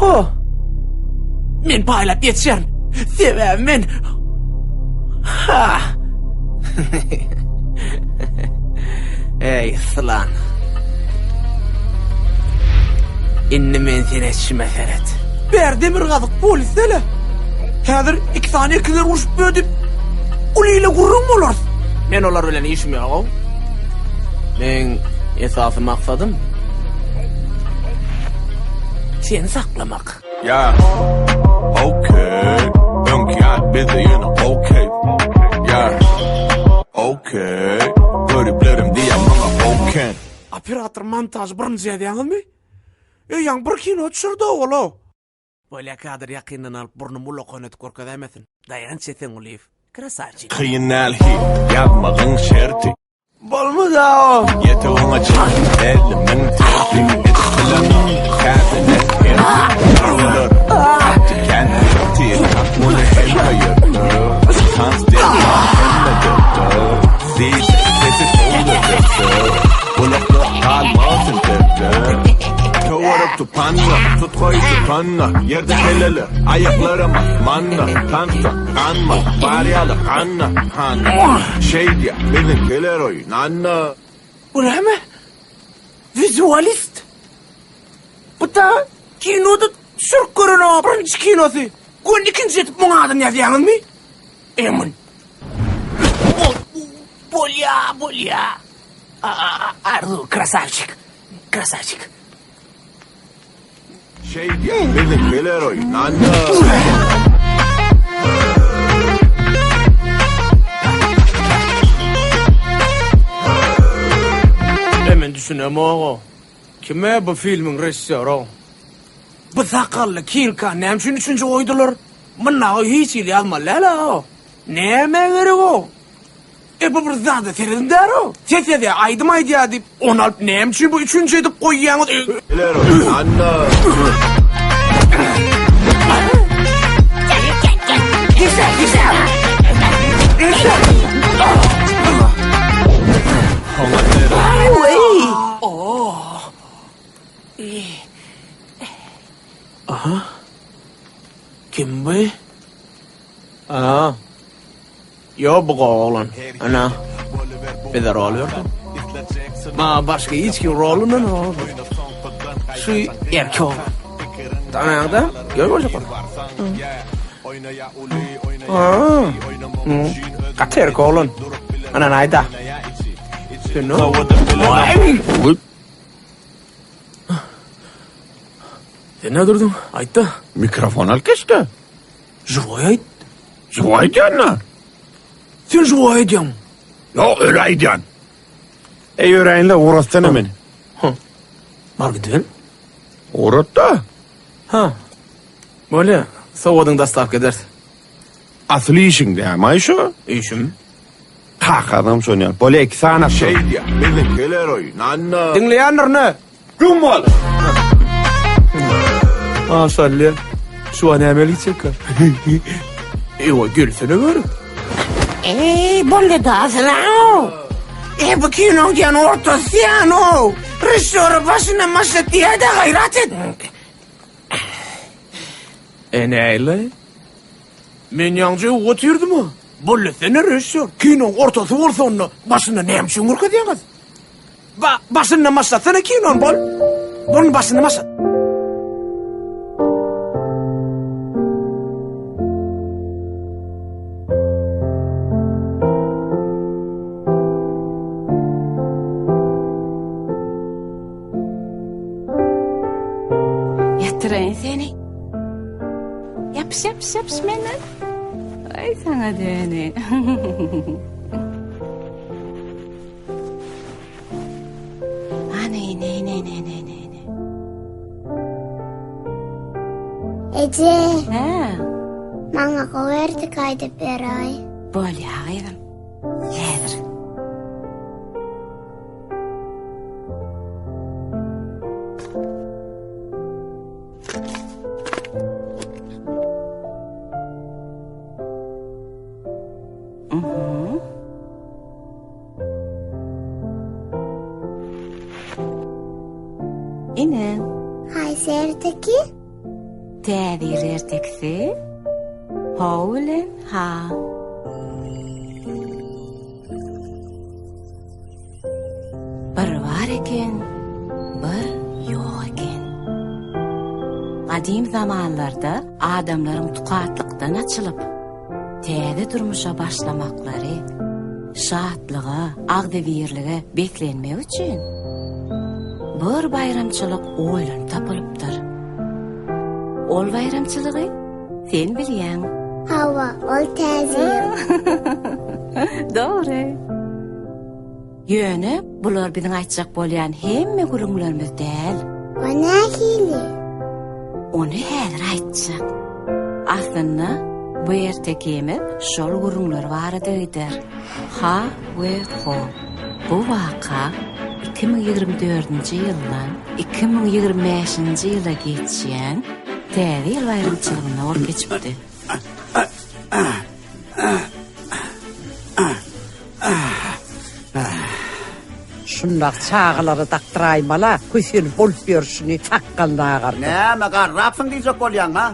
Ýok-a. Men paýlap ýetişerin. Sebäbi men... Ha! Eý, sylan. Indi men seni etişime seret. Bär demirgazyk polis däl-ä. Häzir iki sany ekizler urşup ýör diýip, uly ile gürrüň bolarys. Men olar bilen işim ýog-ow. Meň esasy maksadym seni saklamak. Yeah, okay. Öňki ýaly bizde ýene okay. Yeah, okay. Göriplerim diýýär maňa okay. Operator montaž birinji ýazýaňyzmy? Eýýäm bir kino düşürdi ol-ow. Bolýa kadr ýakyndan alyp burnumy ulakan edip görkezäýmesin. Daýanç Esengulyýew. Krasawçik. Kyn däl hiç ýazmagyň şerti. Bolmaz-ow. Ýete oňa çen elimiň tersi. Edip bilemok täzeden hersi. Olar gaty kän ertir. Muny hem kaýerde. Tans derman hemme derde. DJ sesi şowly sesde. Gulakda galmasyn perde. Töwerek tupanna, tutgaý tutanna. Ýerde keleler, aýaklaram asmanda. Tansa, ganma, bar ýaly hanna, hanna. Şeýdýä, biziňkiler oýnanda. Bu näme? Wizualist? Bu da kinoda düşürip gören o birinji kinosy. Göni ikinji edip muň adyny ýazýaňyzmy? Emin. Bolýa, bolýa. Arzu, krasavçik. Krasavçik. Şeýdýä, biziňkiler oýnanda. E men düşünemog-ow. Kime bu filmiň režissýory? Bu sakally kilka näme üçin üçünji goýdular? Mundagy hiç hili ýazmaly däl-ow. Nämä gerek-ow? E bu bir zada serediň däl-ow. Ses ýazýar, aýdym aýdýar diýip, ony alyp näme üçin bu üçünji edip goýýaňyz? Aha. Kim bu? Aha. Ýo bu gowy oglan. Ana. Bize rol berdi. Ma başga hiç kim rol ynanok. Şu erkek oglan. Tanaýaňda gör boljak ol. Gaty erkek oglan. Ana aýda. Sen Sen ne durduň? Aýtda. Mikrofon alyp geçdi. Živoý aýt. Živoý aýdýan-da. Sen živoý aýdýaň. Ýok, öli aýdýan. Eý, öräýin-le, ugratsana meni. Ha. Bar gidiber. Ugrat-da. Ha. Bolýa, sowgadyňy dostawka ederis. Asyl işiň dämi-aý şu? Işim. Kakasam şony ýaly. Bolýa, iki sany atdyr. Şeýdýä, biziňkiler oýnanda. Diňleýändirin-ä. Güm bol! Maşallah. Şu an näme gitjekkä? Ewa, gelsene beri. Eý, boldy da asyl-ow. E, bu kinoň diýen ortasy ýan-ow. Režissýory başyndan başlat diýä-de gaýrat et. E, näle? Men ýaňja öwüp otyrdym-a. Boldy-sene režissýor. Kinoň ortasy bolsa onda başynda näme üçin görkezýäňiz? Ba, başyndan başlatsana kinony bol. Bolun başyndan başlat. Ýatyraýyn seni. Ýapyş, ýapyş, ýapyş menden. Aý saňa döneýin. Ana ene ene ene ene ene ene. Eje. Hä? Maňa gowy erteki aýdyp beräý. Bolýa gyzym. Häzir. Mhm. Ine. Haýsy erteki? Täze ýyl ertekisi Ho bilen Ha. Bir bar eken, bir ýok eken. Gadym zamanlarda adamlaryň tukatlykdan açylyp, täze durmuşa başlamaklary, şatlyga, agzybirlige beslenmek üçin bir baýramçylyk oýlanyp tapylypdyr. Ol baýramçylygy sen bilýäň. Hawa, ol Täze ýyl. Dogry. Ýöne bular biziň aýtjak bolýan hemme gürrüňlerimiz däl. O nähili? Ony häzir aýtjak. Aslynda bu ertekimiz şol gürrüňler barada gider. Ha we Ho. Bu waka 2024-nji ýyldan 2025-nji ýyla geçýän Täze ýyl baýramçylygynda bolup geçipdi. Şundak çagalara dakdyraýmala kösenip bolup ýörşüni sakgalyny agardyp. Näme garrapsyň diýjek bolýaň ha?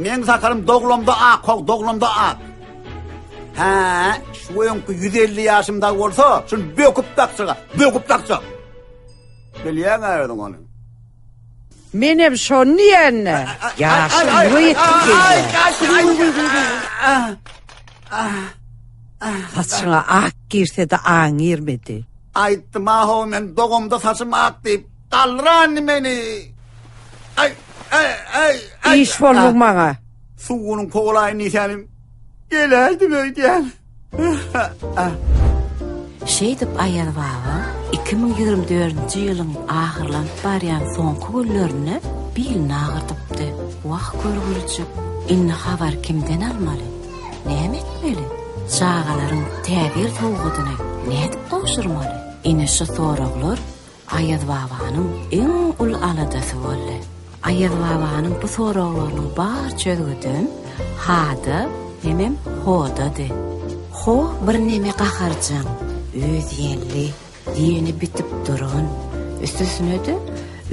Meň sakalym doglamda ak how doglamda ak. Hä, şu öňki 150 ýaşym dagy bolsa, şuny böküp dakjak, böküp dakjak. Bilýäň-ä özüň ony. Menem şony diýende. Ýaşy uly ýetip gelýär. Saçyňa ak girse-de aň girmedi. Aýtdym-a-how men dogamda saçym ak diýip, galdyrandy meni. Aý, aý, aý, aý. Iş bolduň maňa. Suwunyň kowalaýyn diýsänim, geläýdim öýdýän. Şeýdip Aýaz baba 2024-nji ýylyň ahyrlanyp barýan soňky günlerinde bilini agyrdypdy. Wah görgülijik, indi habary kimden almaly? Näme etmeli? Çagalaryň Täze ýyl sowgadyny nädip gowşurmaly? Ine şu soraglar Aýazbabanyň iň uly aladasy boldy. Aýazbabanyň bu soraglarynyň bar çözgüdem Hada hemem Hodady. Ho birneme gaharjaň, özdiýenli, diýeni bitip duran, üstesine-de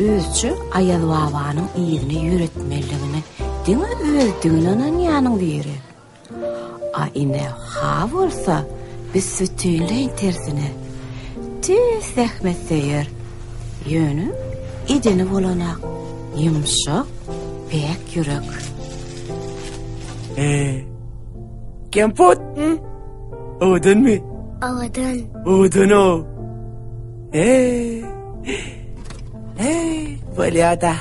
özüçe Aýazbabanyň yzyny ýöretmelidigine diňe özüdigine ynanýanyň biri. A ine Ha bolsa büs-bütinleý tersine, tüýs zähmetsöýer, ýöne edeni bolanak, ýumşak, päk ýürek. Eee, Kemput, owadanmy? Owadan. Owadan-ow. Eee, eee, bolýa-da.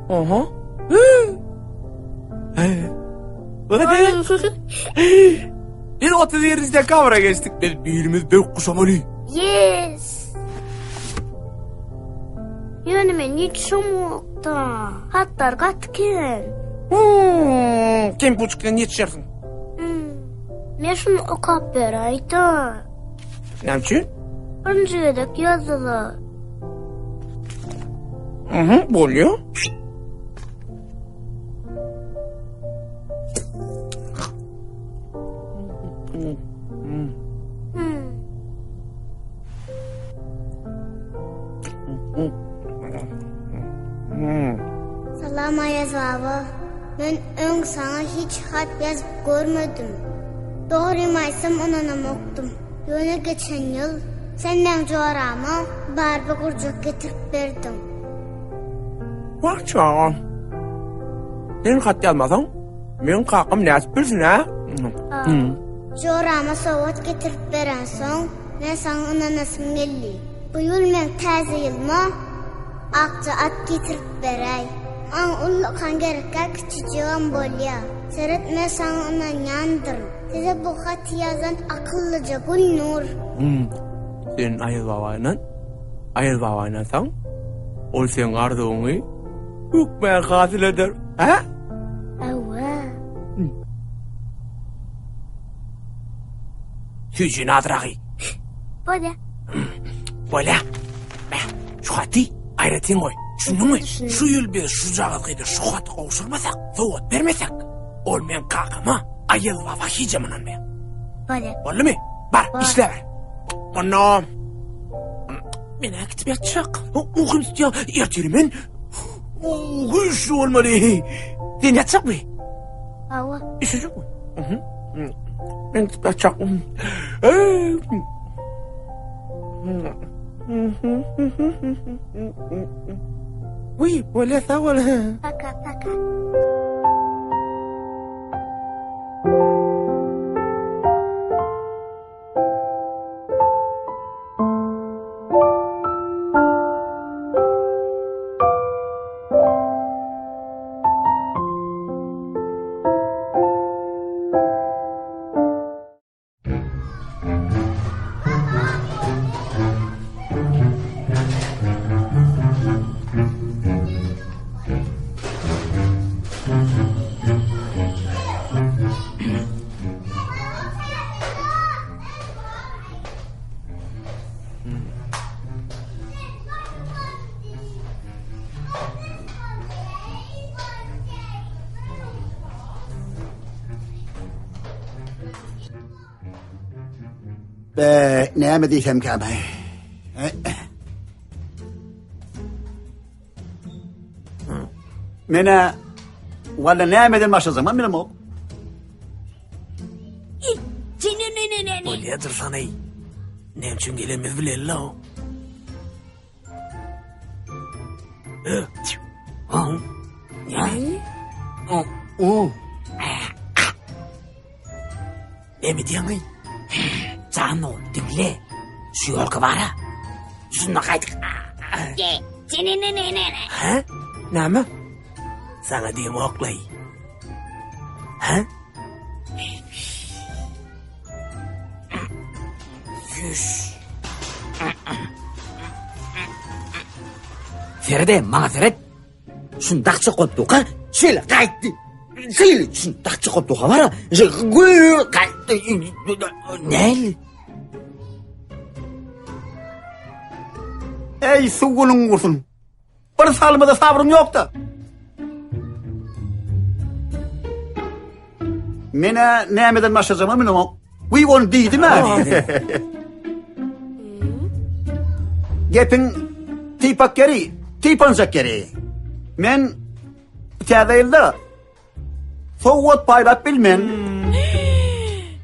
Oha. Biz 31 dekabra geçdik. Biz birimiz berk guşamaly. Yes. Ýöne men ýetişemokda. Hatlar gaty kän. Hmm, kim buçukdan ýetişersiň? Hmm. Men şuny okap beräýdä. Näme üçin? Birinji gezek ýazdylar. Mhm, bolýar. Hmm. Salam Aýaz baba. Men öň saňa hiç hat ýazyp görmedim. Dogrymy aýtsam ynanamokdym. Ýöne geçen ýyl sen meň jorama Barbi gurjak getirip berdiň. Wah çagam. Sen hat ýazmasaň, meň kakam nädip bilsin, hä? Jorama sowgat getirip berensoň, men saňa ynanasym geldi. Bu ýyl meň täze ýylyma akja at getirip beräý. Maňa ullakan gerekkä kiçijigem bolýa. Seret men saňa ynanýandyryn. Size bu haty ýazan akyllyja Gülnur. Hum. Sen Aýaz baba ynan. Aýaz baba ynansaň, ol seň arzuwyňy hökmän hasyl eder. Hä? Hawa. Süýjüni azragy. Bolýa. Bolýa. Şu haty aýratyn goý. Düşündiňmi? Şu ýyl biz şujagaz gyza şu haty gowşurmasak, sowgat bermesek, ol meň kakama Aýaz baba hijem ynanmaýar. Bolýa. Boldumy? Bar, işläber. Onda men äkitip ýatjak. Ugrym tutýar. Ertir men güýçli bolmaly. Sen ýatjakmy? Hawa. Üşüjekmi? Mhm. Men gidip ýatjak. Wiý, bolýa sag bol. Paka, paka. Be, näme diýsemkäm? Menä walla nämeden başlasam hem bilemok. Bolýadyr sanaý. Näme üçin gelenimizi bileli-la. Näme diýýäň-eý? Jan ogul, diňle. Şu ýolka bar-a. Şunda gaýdyk. Hä? Näme? Saňa diýemok-laý. Hä? Süş. Serede, maňa seret. Şunu dakça koyup duka, şeýle gaýtdy. Şeýle şunu dakça koyup duka bara. Gül gaýtdy. Näli? Ey suwunyň gursun. Bir salmada sabryň ýok-da. Menä nämeden başlajagymam bilemok. Wiý ony diýdim-ä. Gepiň typak ýeri, typanjak ýeri. Men täze ýylda sowgat paýlap bilmen.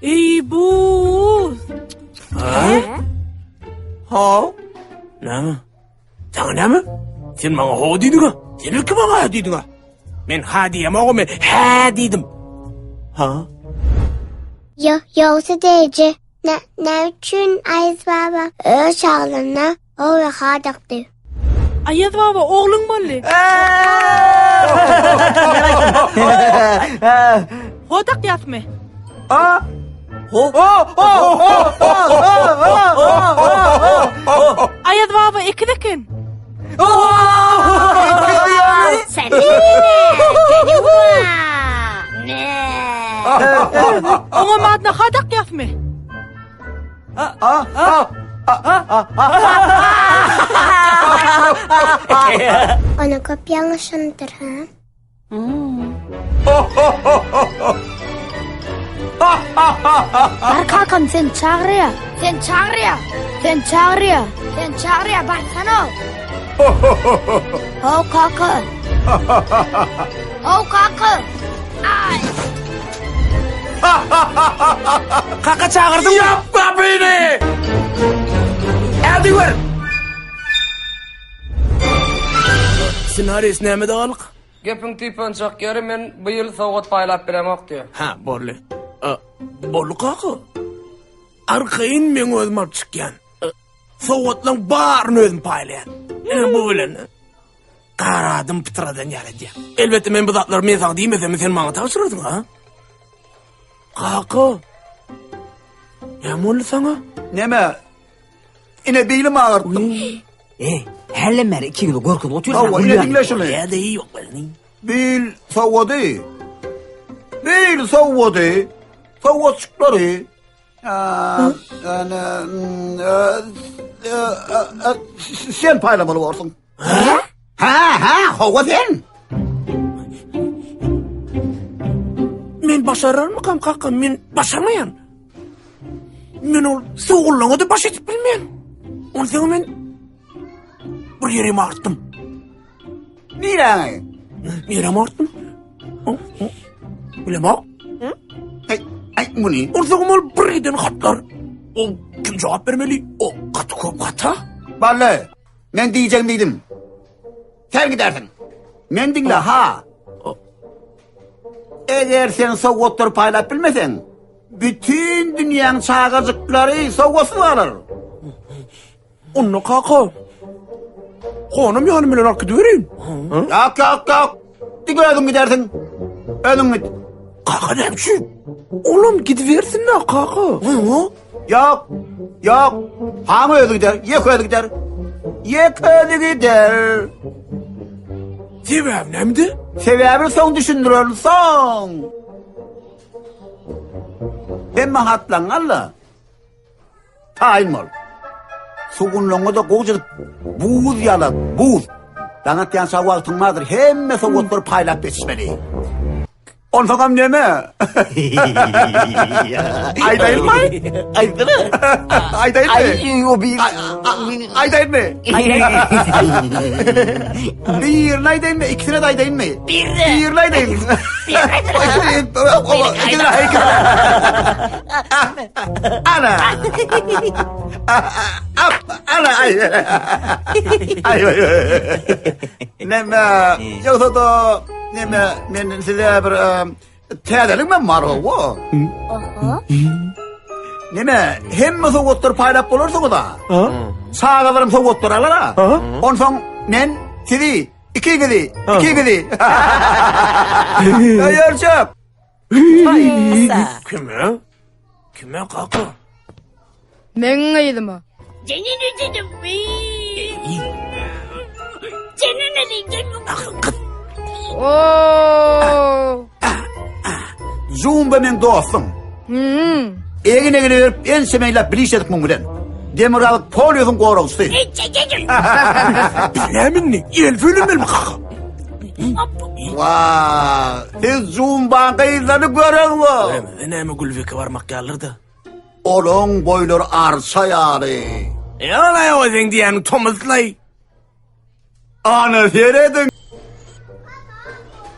Eý bu. Ha? Näme? Saňa näme? Sen maňa ho diýdiň-ä. Sen ilki maňa ha diýdiň-ä. Men ha diýemogam, men hä diýdim. Ha? Ýok, ýogsa deje. Nä, näme üçin Aýaz baba öz çagalaryna ho we ha dakdy? Aýaz baba ogluň boldy. Ho dakýasmy? A? Ho. Aýaz baba ekiz eken. Oňa madna ha dakýasmy? Ony köp ýalňyşandyr, ha? Bar kakam sen çagyrýa. Sen çagyrýa. Sen çagyrýa. Sen çagyrýa barsana. How kaka. How kaka. Ay. Kaka çagyrdyň. Ýap gapyny! Ädi gör. Ssenariýasy nämede galyk? Gepiň typançak ýeri men bu ýyl sowgat paýlap bilemok diýýär. Ha, boldy. Boldy kaka. Arkaýyn meň özüm alyp çykýan. Sowgatlaň baryny özüm paýlaýan. Ine bu bilen garadym pytradan ýaly edýän. Elbetde men bu zatlary men saňa diýmesem sen maňa tabşyrardyň ha? Kaka. Näme boldy saňa? Näme? Ine bilim agyrtdym. Ey, hälem bäri ikiňizi gorkuzyp otyrsyň. Hawa, ine diňle şuny. Ýa-da ýok bolny. Bil sowgady. Bil sowgady. Sowgatçyklary. Sen paýlamaly borsuň. Ha, ha, hawa sen. Men başararmykam kaka, men başarmaýan. Men ol sugullaňa-da baş edip bilmen. Onsoň men bir ýerimi artdym. Niräňi? Nirämi artdym? Bilemok. Ay, ay muny. Onsoň ol bir giden hatlar. O kim jogap bermeli? O gaty köp hata. Bally, men diýjegimi diýdim. Sen gidersiň. Men diňle ha. Eger sen sowgatlary paýlap bilmeseň, bütin dünýäň çagajyklary sowgatsyz galar. Onda kaka. Honam ýanym bilen alyp gidibereýin. Ýok, ýok, ýok. Diňe özüň gidersiň. Özüň git. Kaka näme üçin? Olam gidibersin-dä kaka. Ýok, ýok. Haň özi gider, ýek özi gider. Ýek özi gider. Sebäbi nämede? Sebäbini soň düşündirerin, soň. Hemme hatlaryňy al-da, taýyn bol. Sugunlaryňa-da gowja edip buz ýalat, buz. Daň atýança wagtyň bardyr, hemme sowgatlary paýlap ýetişmeli. Onsoňam neme? Aýdaýynmy? Aýtsana. Aýdaýynmy? Aý, o bir. Aýdaýynmy? Birini aýdaýynmy? Ikisini de aýdaýynmy? Birini. Birini aýdaýyn. Birini aýdaýyn. Ana. Ana. Ay. Ay. Neme, ýogsa-da neme, men size bir täzeligim bar hawa. Oho. Neme, hemme sowgatlary paýlap bolarsyňyz-a. Çagalaryň sowgatlary alar-a. Onsoň men sizi, ikiňizi, ikiňizi. Öýerjek. Kime? Kime kaka? Meň gyzyma. Oo. Zumba meň dostum. Hmm. Egin egine berip ençeme ýyllap bir iş edip muň bilen. Demirgazyk polýusyň goragçysy. Biz näme indi? El söýlenmelimi kaka? Wa, siz Zumbaň gyzlaryny göreňmi? Göremizde näme Gülbeke barmak ýalydyr-da. Olaň boýlary arça ýaly. Ýa-laý o seň diýýäniň tomuslaý. Ana serediň.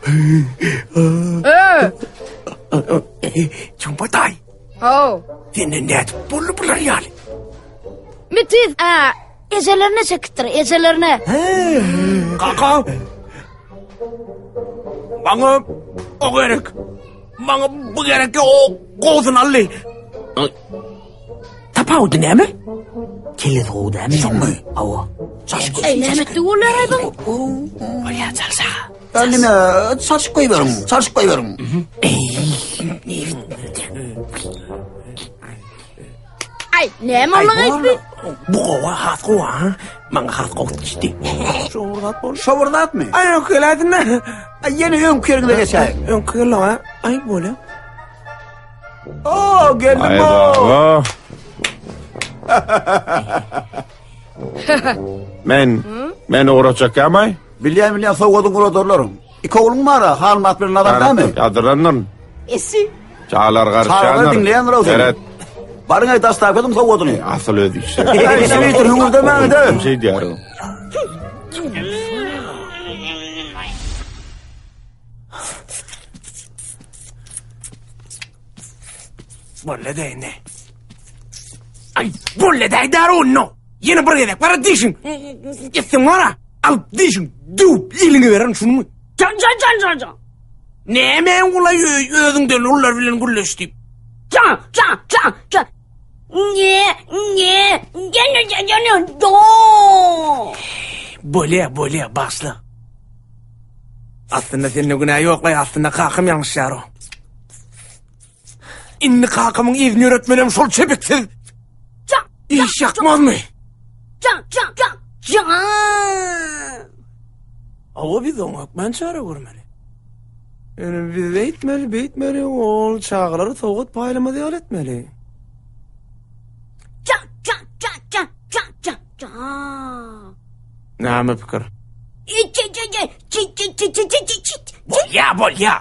Ö. Zumba daý. How. Senden nädip boldy bular ýaly? Mitiz, a, ejelerine çekipdir, ejelerine. Kaka. Maňa o gerek. Maňa bu gerek o gowusyny aldy. Tapawudy näme? Kellesi gowy dälmi? Şoňmy? Hawa. Eý, näme etdi olar aýbyň? Bolýa çalşa. Neme, çalşyp goýberiň, çalşyp goýberiň. Aý, näme boldy gaýtdy? Bu gowy, has gowy, ha? Maňa has gowy düşdi. Şo bir zat boldy. Şo bir zatmy? Aý, öňki geläýdin-dä. Aý, ýene öňki ýeriňize geçäýiň. Öňki geldi, ha? Aý, bolýa. Oo, geldim Aý, o. baba. Men, men uğraşacak ýamaý. Bilýän, bilýän, sowgadyň uladarlaryň. Iki ogluň bar-a, Halmyrat bilen Nazar dämi? Ýadyrandyr. Esi. Çagalar Çagalar garşyandyr. diňleýändir o seni. Seret. Baryň aý daşdaky ediň sowgadyny. Asyl öz işleri. Aý, şeýtir hüňürdemäň-de. Şey diýýär. Bolle deýne. Ay bolle deý darunno. Ýene bir gezek bara dişiň. Gitsin bara. Alyp dişiň düwüp eliňe berin şunumy. Can can can can can. Näme ulay özüňden ulular bilen gürleş diýip. Can can can can. Ne ne ne ne ne ne do. Bolýa bolýa başla. Aslynda sende günä ýoklaý aslynda kakam ýalňyşýar o. Indi kakamyň yzyny ýöretmelem şol çepiksiz. Can Iş ýakmazmy? can can can can. Awa biz oňa hökman çäre görmeli. Ýöne biz beýtmeli, beýtmeli, ol çagalara sowgat paýlamaz ýaly etmeli. Can can can can can can can. Näme pikir? Çi çi çi çi çi çi çi çi. Bolýa, bolýa.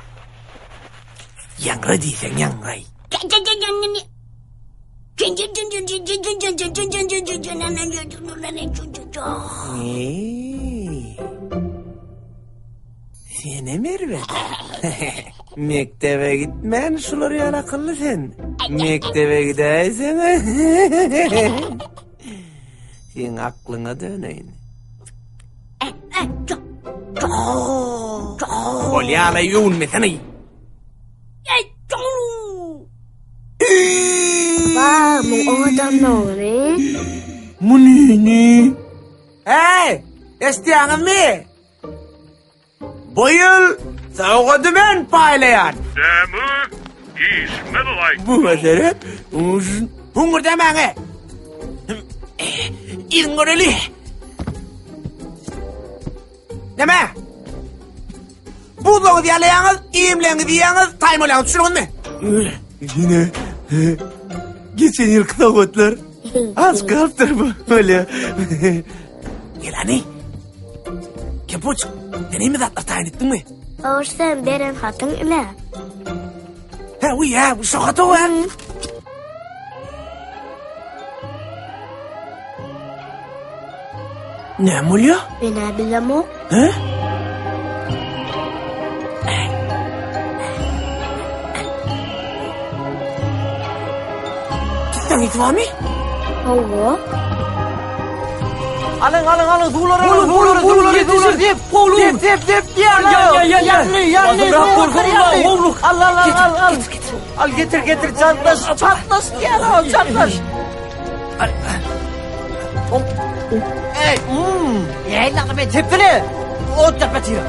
Ýaňra diýseň ýaňraý. Can can can can can. Senem erbet. Mekdebe gitmän şular ýaly akylly sen. Mekdebe gidäýseň. Seň aklyňa döneýin. Bolýa-la öwünmesene. Wah, muň owadanlygyny. Munyny. Hey, eşitýäňizmi? Bu ýyl sowgady men paýlaýan. Dämi? Işime laýyk. Bu mesele hüňürdemäňe. Yzyň göreli. Näme? Buzlagyňyzy ýalaýaňyz, iýimleňizi iýýäňiz, taýyn bolýaňyz, düşündiňizmi? Ýene geçen ýylky sowgatlar az galypdyr bu bolýa. Gel hany. Kepoç, sen hemme zatlar taýyn etdiňmi? Oş sen beren hatyň ile. He, uý, he, bu şo haty o, he. Näme bolýa? Men-ä bilemok. He? Gitseň iti barmy? Hawa. Alyň, alyň, alyň, suwlary alyň, suwlary, suwlary, suwlary, dep, howluk. Dep, dep, dep, diýýär. Ýanly, ýanly, ýanly, ýanly, howluk. Al, al, al, al, al. Al, getir, getir, çatlaş, çatlaş diýýär, al, çatlaş. Ey, hmm. Ýaýla, men tepdile. Ot tepe tira.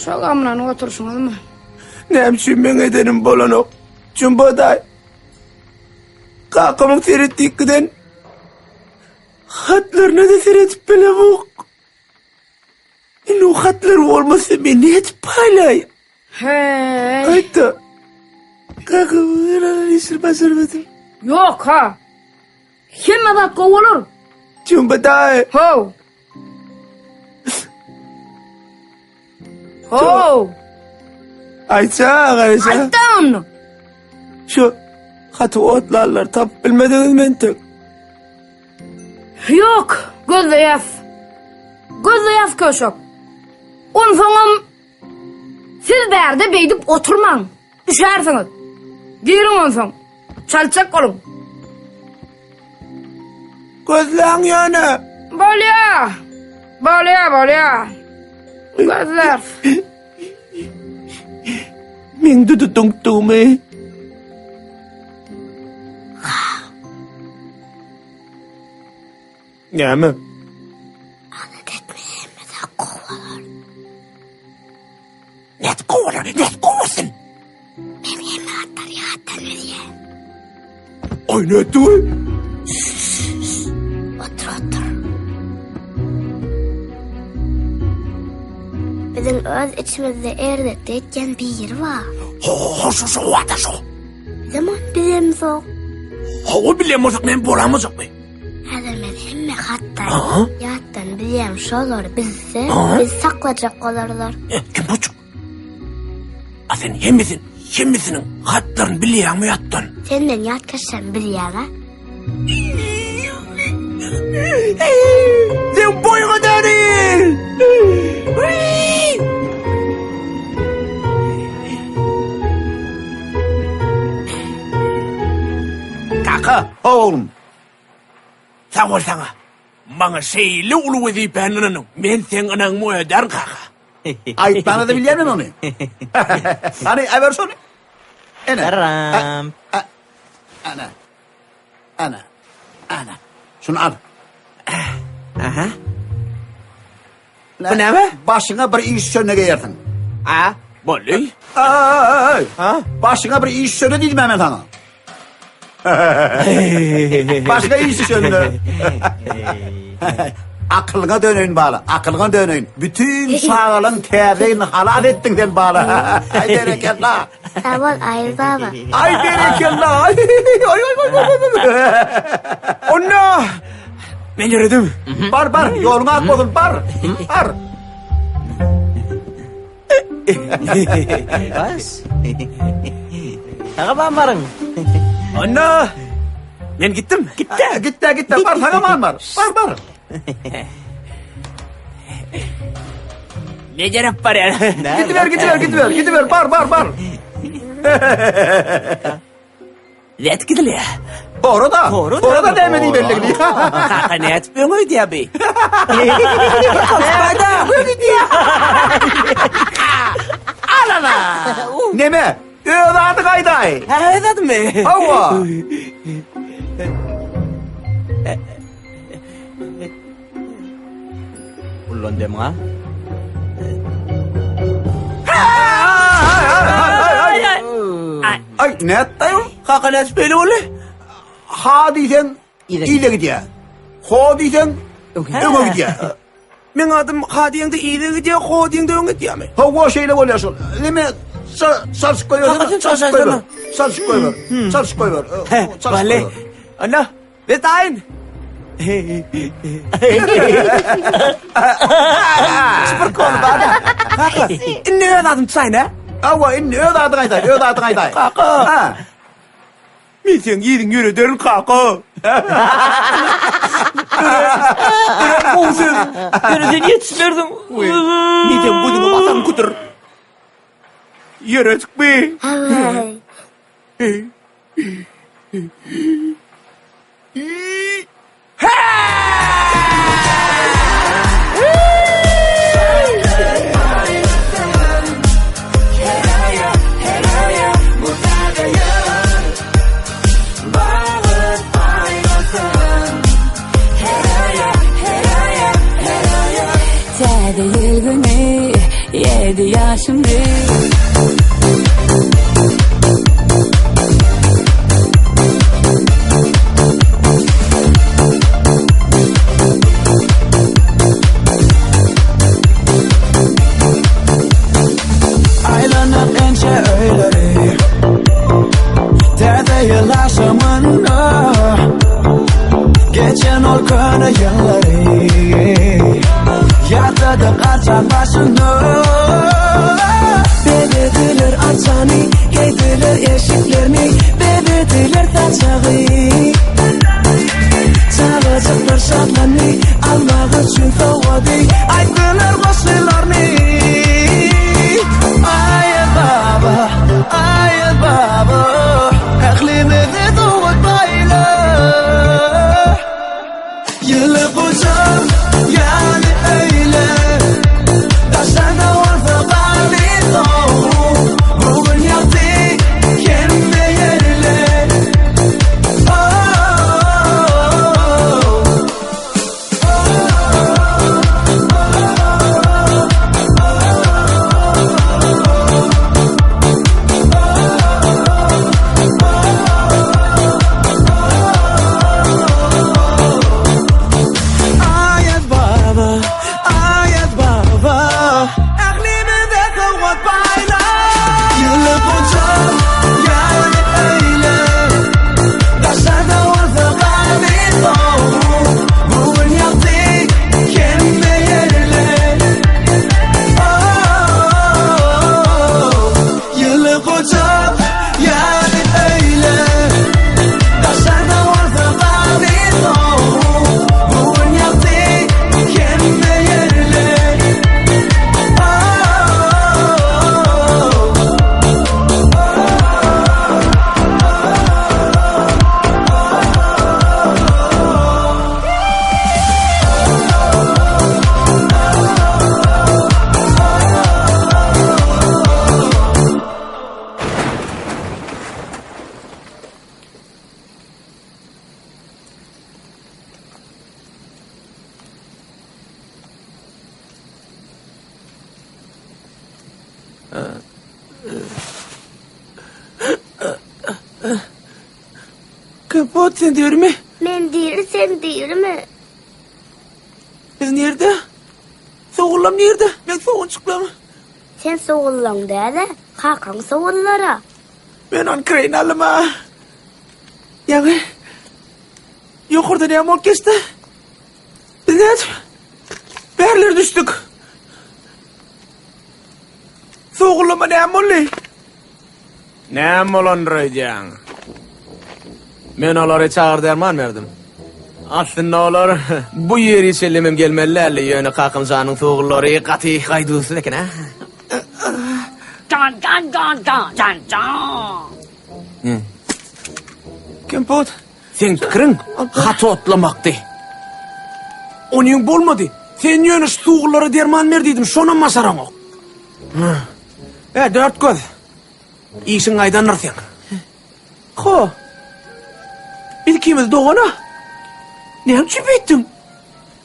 Şo gamlanyp oturşyňyzmy? Näme üçin meň edenim bolanok? Jumbo daý. Kakamyň seretdik giden Hatlaryna-da seredip bilemok. Indi o hatlar bolmasa men nädip paýlaýyn? Heý. Aýtda. Kaka, men işini başarmadym. Ýok ha. Hemme zat gowy bolar. Jumba daýy. How. How. Aýtsa, garaşa. Aýtda onda. Şu haty otlarlar tapyp bilmediňiz mentek. Ýok, gözleýäs. Gözleýäs köşek. Onsoňam siz bärde beýdip oturmaň. Üşärsiňiz. Giriň onsoň. Çaltjak boluň. Gözläň ýöne. Bolýa. Bolýa, bolýa. Gözläris. Meň dudy duňkdugymy. Näme? Alada etme hemme zat gowy bolar. Nädip gowy bolar? Nädip gowy bolsun? Men hemme zatlary ýatdan bilýän. Aý nätdi? Otur otur. Biziň öz içimizde erbetlik etýän biri bar. Ho, ho, şu şu wada şu. Bizem ony bilemzok. Hawa bilen bolsak men bolamazakmy? Häzir men hemme hatlary ýatdan bilýän şolary bilse, biz saklajak bolarlar. E, kim buçuk? A sen hemmesin, hemmesiniň hatlaryny bilýäňmi ýatdan? Sen men ýatkaşam bilýäň-a? Sen boýuňa döneýin! Kaka, Oglum. Sag bol saňa. Maňa şeýle uly wezipäni ynanyň. Men seň ynaňymy ödärin, kaka. Aýtmana-da bilýän men ony. Hany, äber şony. Ene. Salam. Ana. Ana. Ana, şuny al. Aha. Bu näme? Başyňa bir iş düşende geýersiň. A, boldy. Aý! Ha? Başyňa bir iş düşende diýdim men saňa. Başyňa iş düşende. Akylyňa döneýin bala, akylyňa döneýin. Bütün çagalaň täze ýylyny halas etdiň sen bala. Aý berekella. Sag bol Aýaz baba. Aý berekella. Aý aý aý aý. Onda men ýöredim. Bar bar, ýoluň ak bolsun, bar. Bar. Baş. Sag baryň. Onda men gitdim. Gitde, gitde, gitde. Bar, sag aman bar. Bar, bar. Ne gerek barýar? Gidiber, gidiber, gidiber, gidiber. Bar, bar, bar. Let gidilýär. Ora da. Ora da. Ora da näme diýip Kaka nätip öňe öýdýär bi? Bayda. Alala. Neme? Öz ady gaýdaý. Ha, öz adymy? Hawa. Ullan demga. Ay, nätdi ol? Kaka nätip beýle boldy? Ha diýseň, ile gidýär. Ho diýseň, öňe gidýär. Meň adym ha diýeňde yza gidýär, ho diýeňde öňe gidýärmi? Hawa, şeýle bolýar şol. Neme çalşyp goýber. Çalşyp goýber. Çalşyp goýber. Çalşyp goýber. Çalşyp goýber. Ana, biz taýyn. Şupur kol bar. Kaka, indi öz adym çaýna. Hawa, indi öz adyňy aýdaý, öz adyňy aýdaý. Kaka. Ha. Men seň ýeriň ýörederin kaka. Gowy söz. Ýöne sen ýetişmerdiň. Men seň gözüňe basaryn kütür. Ýöre çykmy? Täze ýyl güni ýedi ýaşymdy. Aýlanyp ençe öýleri Täze ýyl agşamynda Geçen ol köne ýyllary Ýatladyk arçan başynda Bezediler arçany Geýdiler eşiklerini Bezediler saçagy Çagajyklar şatlandy Almak üçin sowgady Aýtdylar goşgylaryny Aýaz baba, Aýaz baba Ählimizi sowgat paýla Ýyly gujak ýaly öýler Daşlarda bolsa garly sowuk Bu gün ýagty. Kempot sen dirimi? Men diri sen dirimi? Biz nirde? Sogullam nirde? Men sogunçyklam. Sen sogullaň däl-ä, kakaň sogullara. Men ony kireýine aldym-a. Ýaňy ýokarda näme bolup geçdi? Biz nädip bärlere düşdük? Sogullama näme boldy? Näme bolandyr öýdýäň? Men olara çagyr derman berdim. Aslynda olar bu ýeri çenlemem gelmeli däldi, ýöne kakam janyň sogullary gaty gaýduwsyz eken-ä. Jan jan jan jan jan jan. Kempot, seň pikiriň haty otlamakdy. Onyň bolmady. Sen ýöne şu sugullara derman ber diýdim, şonam başaraňok. E, dört göz. Işiň gaýdandyr seň. Ho. Biz ikimiz dogan-a. Näme üçin beýtdiň?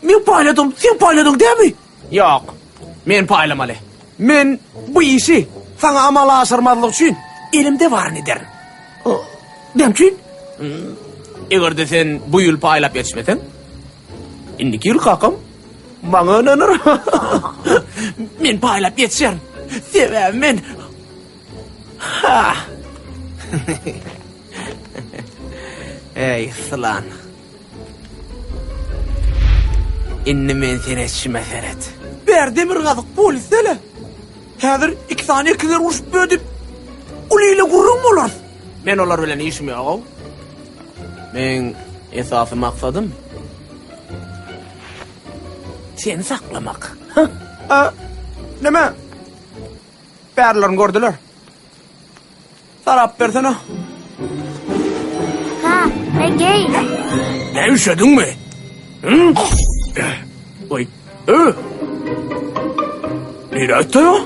Men paýladym, sen paýladyň dämi? Ýok. Men paýlamaly. Men bu işi saňa amala aşyrmazlyk üçin elimde baryny ederin. Näme üçin? Eger-de sen bu ýyl paýlap ýetişmeseň, indiki ýyl kakam maňa ynanar. Men paýlap ýetişerin. Sebäbi men Ha! Eý, sylan. Indi men seni etişime seret. Bär demirgazyk polis däl-ä. Häzir iki sany ekizler urşup bödüp, uly ile gürrüň bolarys. Men olar bilen işim ýog-ow. Meň esasy maksadym seni saklamak. Hä? Neme? Bärlerini gördüler. Sarap bersene. Ha, egeý. Ne üşediňmi? Hı? Oý. Ö. Nire etdi o?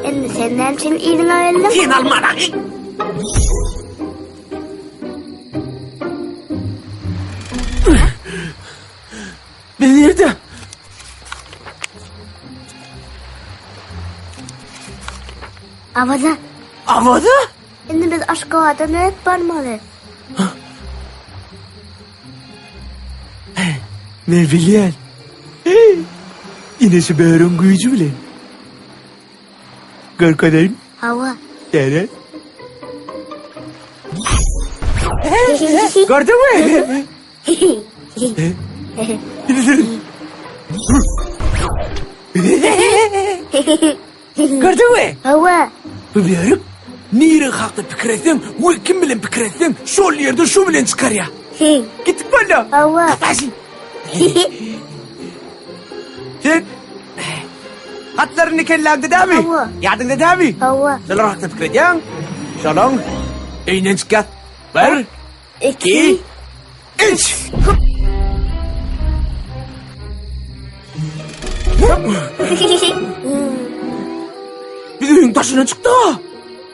Indi sen näme üçin yzyňa geldiň? Sen almana. Biz nirde? Awaza. Awaza? Indi biz Aşgabada nädip barmaly? Men bilýän. Ine şu böregiň güýji bilen. Görkezeýin. Hawa. Gel. Gördüňmi? Gördüňmi? Hawa. Bu börük nire hakda pikir etseň we kim bilen pikir etseň şol ýerde şu bilen çykarýar. Gitdik boldy. Hawa. Başy. Sen hatlaryny kelläňde dämi? Hawa. Ýadyňda dämi? Hawa. Şolar hakda pikir edýäň. Şolaň öýünden çykýas. Bir, İki, üç. Biz öýüň daşyna çykdyk ha.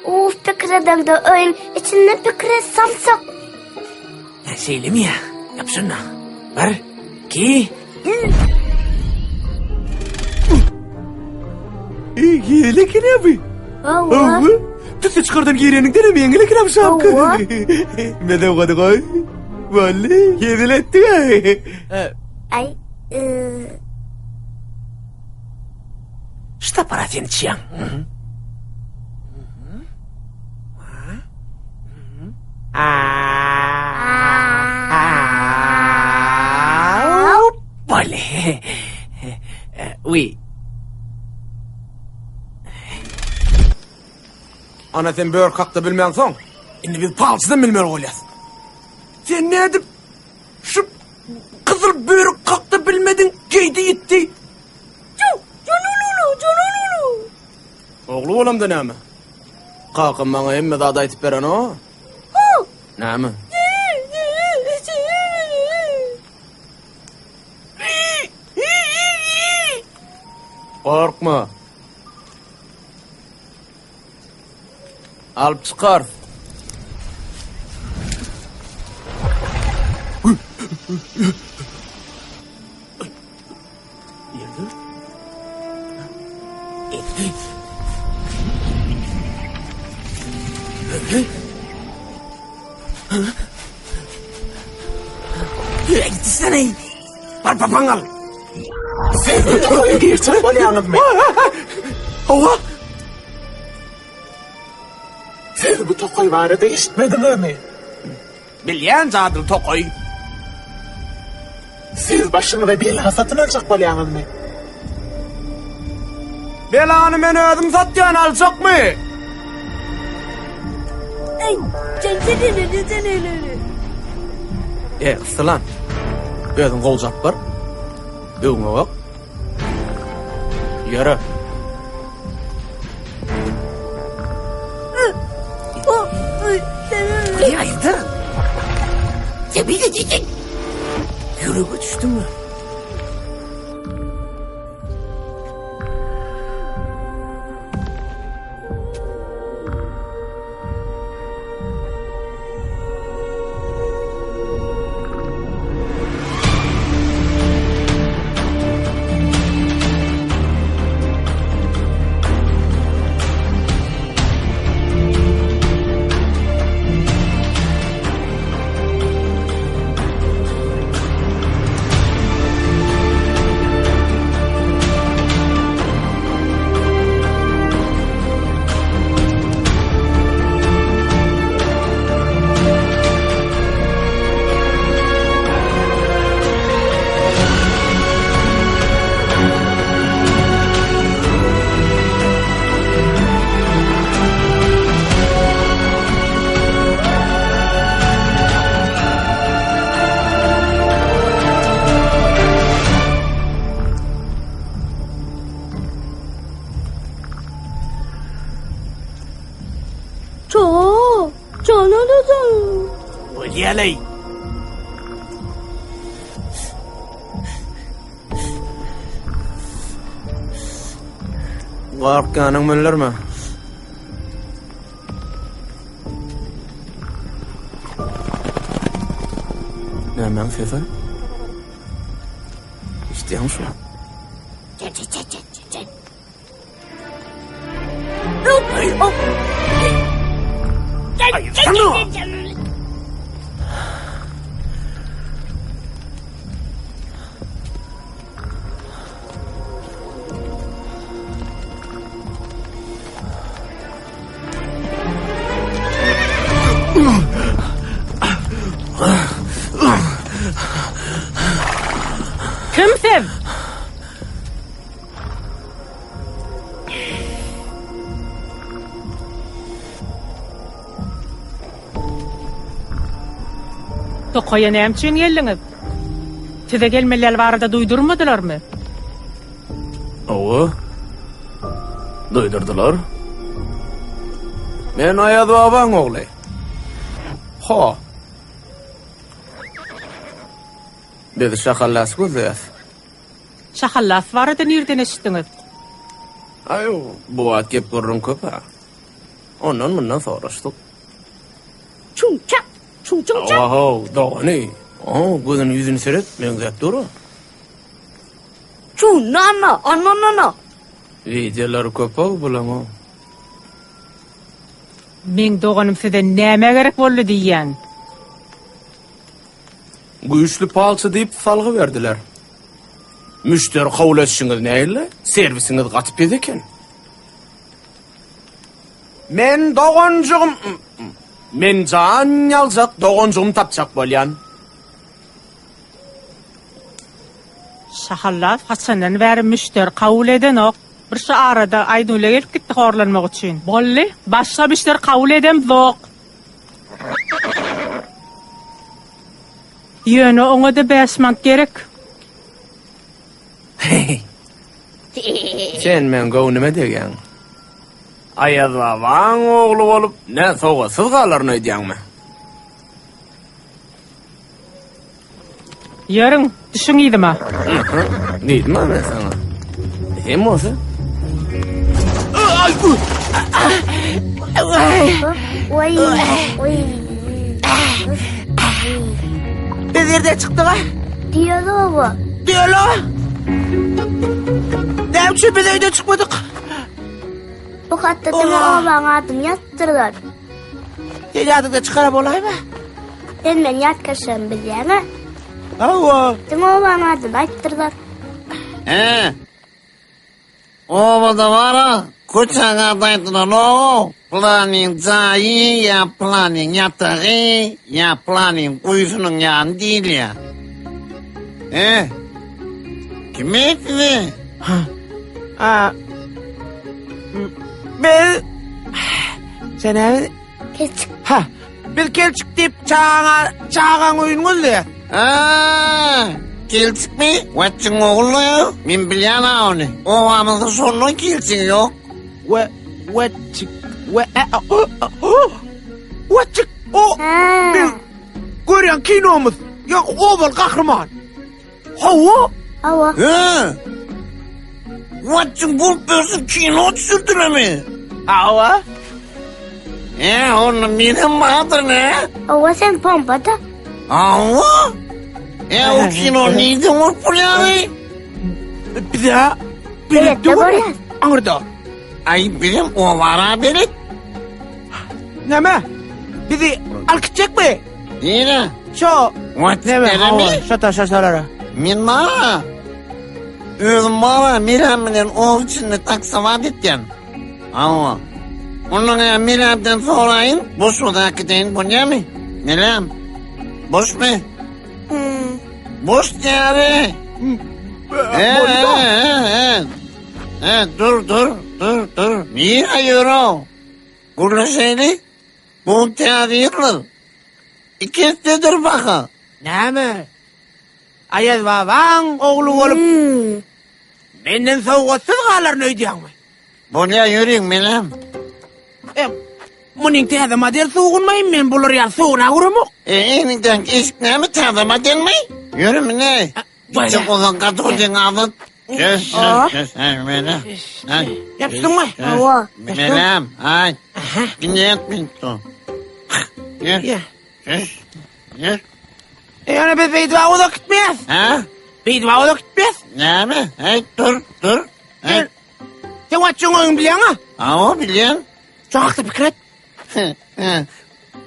Uf pikir edeňde öýüň içinde pikir et samsyk. Ha, şeýlemi ýa? Ýap şunu. Bir, iki, üç. Ýeňil eken abi. Hawa. Tüsse çykardan gireniňden hem ýeňil eken abi şapka. Hawa. Mede gody goý. Boldy, hezil etdik. Ay. Şu tapara sen içýäň. Boldy. Uý. Ana sen börk hakda bilmäňsoň, indi biz palçydan bilmeli bolýas. Sen nädip şu gyzyl börük hakda bilmediň, geýdi ýitdi. Ogly bolamda näme? Kakam maňa hemme zady aýtyp berenok. Näme? Gorkma. Alyp çykarys. Gitsene. Bar papaň al. Siz bu tokaýa girjek bolýaňyzmy? Hawa. Siz bu tokaý barada eşitmediňizmi? Bilýän jadyly tokaý. Siz başyňyza bela satyn aljak bolýaňyzmy? Belany men özüm satýan aljakmy? E, yssylan. Özüň gowjap bar. Öňüňe bak. Ýöre. Aýda. Ýürege düşdüňmi? Ço, ço, Bolýa-laý. Gorkýanyň bildirme. Nämäň sesi? Eşidýäňmi şuny? Kim siz? Tokaýa näme üçin geldiňiz? Size gelmeliler barada duýdurmadylarmy? Hawa. Duýdurdylar. Men Aýaz babaň ogly. Ho. Biz Şahallasy gözleýäs. Şahallas barada nirden eşitdiňiz? Aý, bu wagt gep-gürrüň köp-ä. Ondan-mundan soraşdyk. Çuň-çak, çuň-çuň-çak. Hawa-how, dogany. Oň gözüni ýüzüni seret, meňzäp dur-a. Çuň-na-na, ana-na-na. Wideolary köp-ow bulaň-ow. Meň doganym size nämä gerek boldy diýýän? Güýçli palçy diýip salgy berdiler. Müşderi kabul edişiňiz nähili? Serwisiňiz gaty pes eken. Men doganjygym Men jan ýaljak doganjygymy tapjak bolýan. Şahallas haçandan bäri müşderi kabul edenok. Bir şu arada Aýnule gelip gitdi horlanmak üçin. Boldy, başga müşderi kabul edemzok. Ýöne oňa-da bäş manat gerek. Sen meň göwnüme degýäň. Aýaz babaň ogly bolup, nä sowgatsyz galaryn öýdýäňmi? Ýörüň, düşüň yzyma. Diýdim-ä men saňa. Hem bolsa. Biz ýerden çykdyk-a. Düýeli oba. Düýeli oba. Näme üçin biz öýden çykmadyk? Bu hatda diňe obaň adyny ýazypdyrlar. Sen ýadyňda çykara bolaýma. Sen men ýatkeşligimi bilýäňä? Hawa. Diňe obanyň adyny aýtdyrlar. He. Obada bar-a, köçäň ady aýdylanok. Pylanyň jaýy ýa pylanyň ýatagy ýa pylanyň guýusynyň ýany diýilýär. He. Kim sizi? Ha. A. Biz Sen näme? Kelçik. Ha. Biz kelçik diýip çaga çagaň öýüni gözleýär. Ha. Kelçikmi? Watçyň ogly. Men bilýän ha ony. Obamyzda şondan kelçigi ýok. We wetçik we e Wetçik o biz görýän kinomyz. Ýok, obaly gahryman. Hawa. Hawa. He. Watçyň bolup bersin kino düşürdilermi? Hawa. E, onda menem bardyr ne? Hawa sen pompada. Hawa. E, o kino nirde bolup bolýar? Bize Beletde görýäs. Aňyrda. Ay bizim obara belet. Näme? Bizi alyp gitjekmi? Nire? Şo. Näme? Hawa, şo taşa şolara. Men bara. Özüm bara Mirem bilen ow içinde taksawat etýän. Hawa. Ondan ya Miremden soraýyn, boş oda gideýin bolýamy? Mirem. Boşmy? Hmm. Boş diýeri. He, he, he, he. Dur, dur, dur, dur. Nirä ýörüň? Gürleşeýli. Bu täze ýyldyr. Ikisidir baka. Näme? Aýaz babaň ogly bolup, Hmm. menden sowgatsyz galaryn öýdýäňmi? Bolýa ýörüň menem. E, munyň täze model suwgunmaýyn men bular ýaly suwuna göremok. E, eniňden eşik näme täze modelmi? Ýörü mine. Gitjek bolsaň gaty goýjaň azyt. Kes, kes, hey, mene. Hey. Ýapyşdyňmy? Hawa. Menem, aý. Ginet minto. Ýör. Kes. Ýör. E, ýöne biz beýdip uzak gitmeýäs. Ha? Beýdip uzak gitmeýäs. Näme? Hey, dur, dur. Hey. Sen watçyň öýüňi bilýäň-a? Hawa, bilýän. Şo hakda pikir et.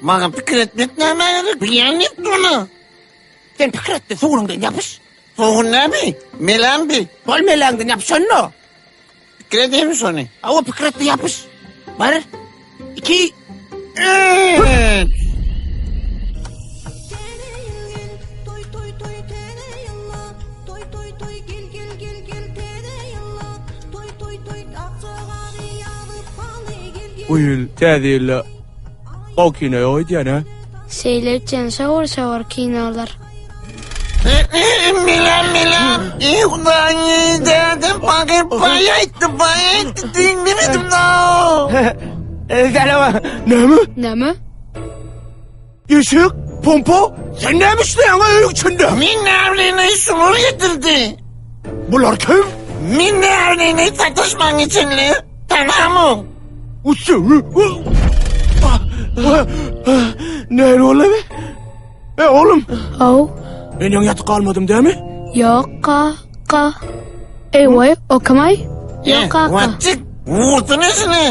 Maňa pikir etmek näme gerek? Bilýän diýip durma. Sen pikir et-de sugunyňdan ýapyş. Sugun näme? Melämbi. Bol meläňden ýapyş onda. Pikir edeyim şony. Hawa, pikir et-de ýapyş. Bir, iki, üç. Bu ýyl täze ýylda gowy kino ýok öýdýän hä? Şeýle üçin şowur-şowur kinolar. Milan Milan. Ey Hudaý, dädem pakyr baý aýtdy, baý aýtdy, diňlemedim da. Sälama. Näme? Näme? Eşek, pompa, sen näme işleýäň öýüň içinde? Men näbileýin, şular getirdi. Bular kim? Men näbileýin, sataşmaň içinde. Tanamok. Uçdy. Näme boldy be? E oğlum. Haw. Men ýaňy ýatyp galmadym dämi? Ýok kaka. Eý we, o kim-aý? Ýok kaka. Watjyk, vurdun işini.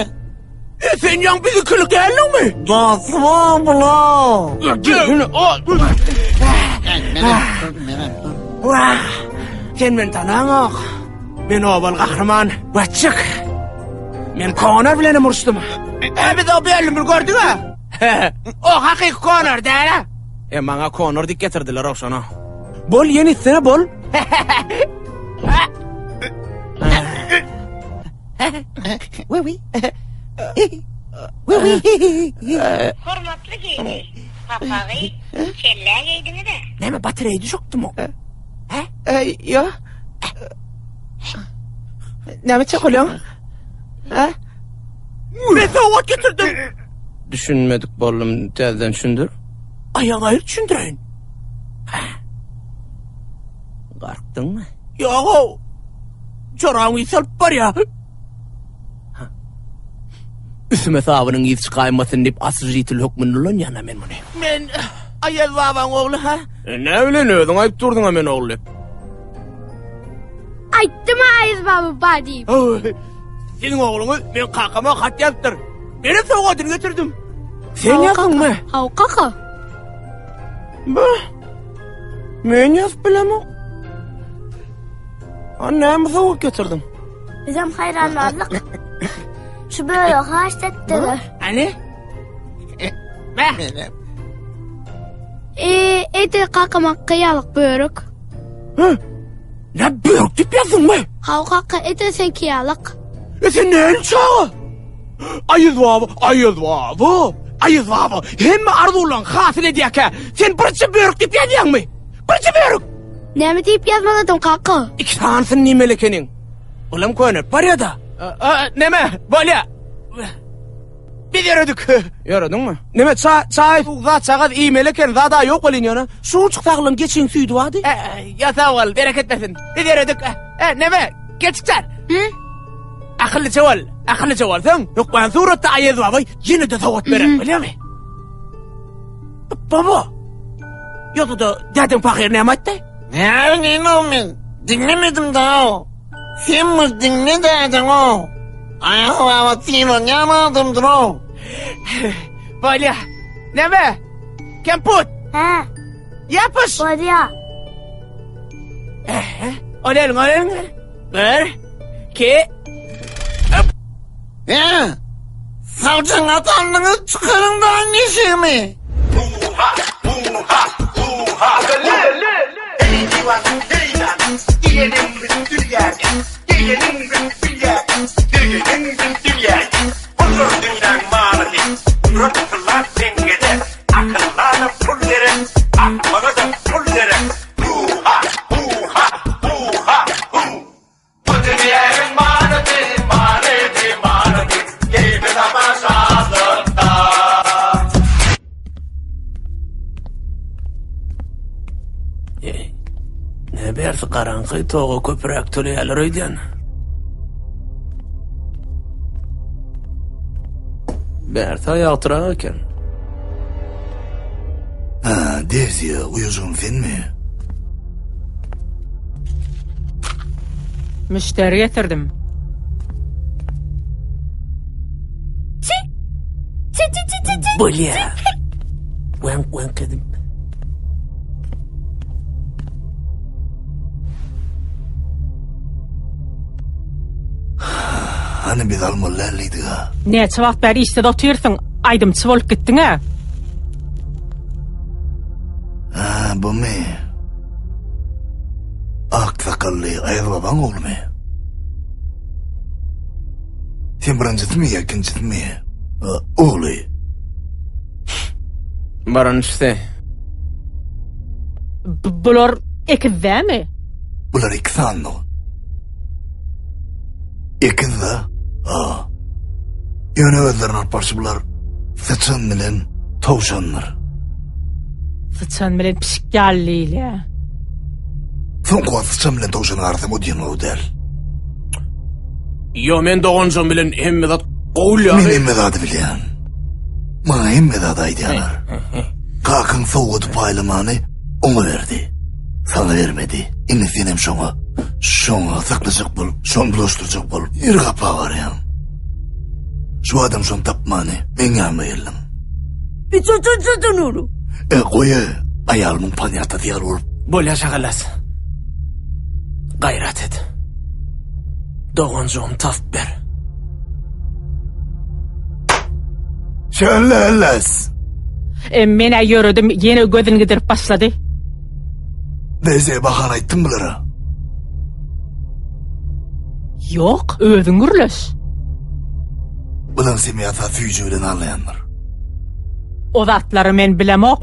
E sen ýaň bizikilik däldiňmi? Dostum o bula. Wah, sen meni tanaňok. Men obaly gahryman Watjyk. Men Konor bilen hem uruşdym. E, biz o bölümini gördük-ä. O hakyky Konor däl-ä. E, maňa Konor diýip getirdiler ogşana. Bol, ýene itsene bol. Hormatly gelin, papagy kellä geýdiňiz-ä? Näme batareýa düşükdimi? Hä? Ýok. Näme etjek bolýaň? Hä? Men sowgat getirdim. Düşünmedik boldum, täzeden düşündir. Aýagyňy aýyr düşündireýin. Garkdyňmy? Ýog-ow. Joraň ys alyp barýa. Üstüme sabynyň yzy çykaýmasyn diýip oswežitel hökmünde ulanýan-a men muny. Men Aýaz babaň ogly, ha? E, näme bilen özüň aýdyp durduň-a men ogly diýip. Aýtdym-a Aýaz baba ba diýip. Siziň ogluňyz meň kakama hat ýazypdyr. Menem sowgadyny getirdim. Sen ýazdyňmy? Haw kaka. Bu. Men ýazyp bilemok. A näme sowuk getirdiň? Bizem haýran galdyk. Şu böregi haýyşt etdiler. Hany? E, edil kakama gyýalyk börek. Hı? Ne börek diýip ýazdyňmy? Haw kaka, edil seňki ýalyk. E sen nähili çaga? Aýaz baba, Aýaz baba, Aýaz baba, hemme arzuwlaryňy hasyl edýärkä, sen birje börek diýip ýazýaňmy? Birje börek! Näme diýip ýazmalydyň kaka? Iki sanysyny diýmeli ekeniň. Olam könelip barýa-da. Näme, bolýa. Biz ýöredik. Ýörediňmi? Näme, çaý, çaý, suw, zat çagaz iýmeli eken, zada ýok welin ýöne. Şuňçuk saglan geçiň süýdi bardy. Ýa sag bol, bereket bersin. Biz ýöredik. Näme, geçikjan. Hı? Akyllyja bol, akyllyja bolsaň, hökman suratda Aýaz baba ýene-de sowgat berer, bilýäňmi? Baba. Ýogsa-da dädeň pahyr näme aýtdy? Näme o men? Diňlemedim da. Sen bir diňle dädeň o. Aýaz baba sylanýan adamdyr o. Bolýa. Näme? Kemput. Hä? Ýapyş. Bolýa. Ol eliň, ol eliň. Bir, iki, öp. Hä? Saljaň atanlyňyz çykaryň da neşemi. Huha, huha, huha. Ey diwan, heýdan, diýeniň biz dünýäde, diýeniň biz dünýäde, diýeniň biz dünýäde. Puldur dünýäň manysy, gudrat tylla teňňede, akylla-da pul gerek, akmaga-da pul gerek. Huha, huha, huha, hu. Bu dünýäniň manysy, manysy, manysy, keýpi sapa şatlykda. Eý, ne bersi garaňky toga köpüräk töleýärler öýdýän. Bärsi ýagtyrak eken. Ha, Derziýa, uýajygym senmi? Müşderi getirdim. Çi! Çi çi çi çi çi. Bolýa. Weňk weňk edip. Hany biz almaly däldidik-a. Näçe wagt bäri işsiz otyrsyň, aýdymçy bolup gitdiň-ä. Ha, bumy? Ak sakally Aýaz babaň oglumy? Sen birinjisimi ýa ikinjisimi? Ogly. Birinjisi. Bular ekiz dämi? Bular iki sany. Ekiz-de. Ha. Ýöne özlerini alyp barşy bular syçan bilen towşandyr. Syçan bilen pişik ýaly diýilýär. Soňky wagt syçan bilen towşanyň arasam o diýen gowy däl. Ýo men doganjygym bilen hemme zat gowy ýaly. Men hemme zady bilýän. Maňa hemme zady aýdýarlar. Kakaň sowgady paýlamany oňa berdi. Saňa bermedi. Indi senem şoňa, şoňa saklajak bolup, şony bulaşdyrjak bolup, ir gapa barýaň. Şu adam şony tapmany, meň ýanyma geldiň. E, goý, aýalymyň panýatasy ýaly bolup. Bolýa şagalas. Gaýrat et. Doganjygymy tapyp ber. Şöyle E, men-ä ýöredim, ýene gözüni gidirip başlady. Deze bahan aýtdym bulara. Ýok, özüň gürleş. Bulan semýasa süýji bilen alýandyr. O zatlary men bilemok.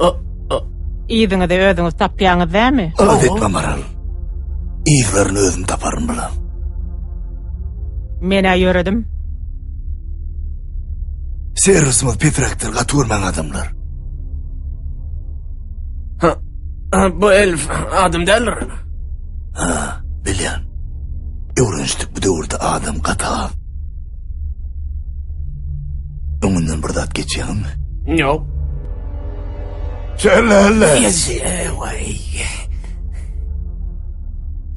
Yzyňyzy özüňiz tapýaňyz dämi? Alada etme Maral. Yzlaryny özüm taparyn bulan. Men-ä ýöredim. Serwisimiz pesräkdir, gaty görmäň adamlar. Ha, bu elf adam däldir. Ha, bilýän. Öwrenişdik bu döwürde adam gaty az. Öňünden bir zat geçýäňmi? Ýok. Şöyle hele. Waý.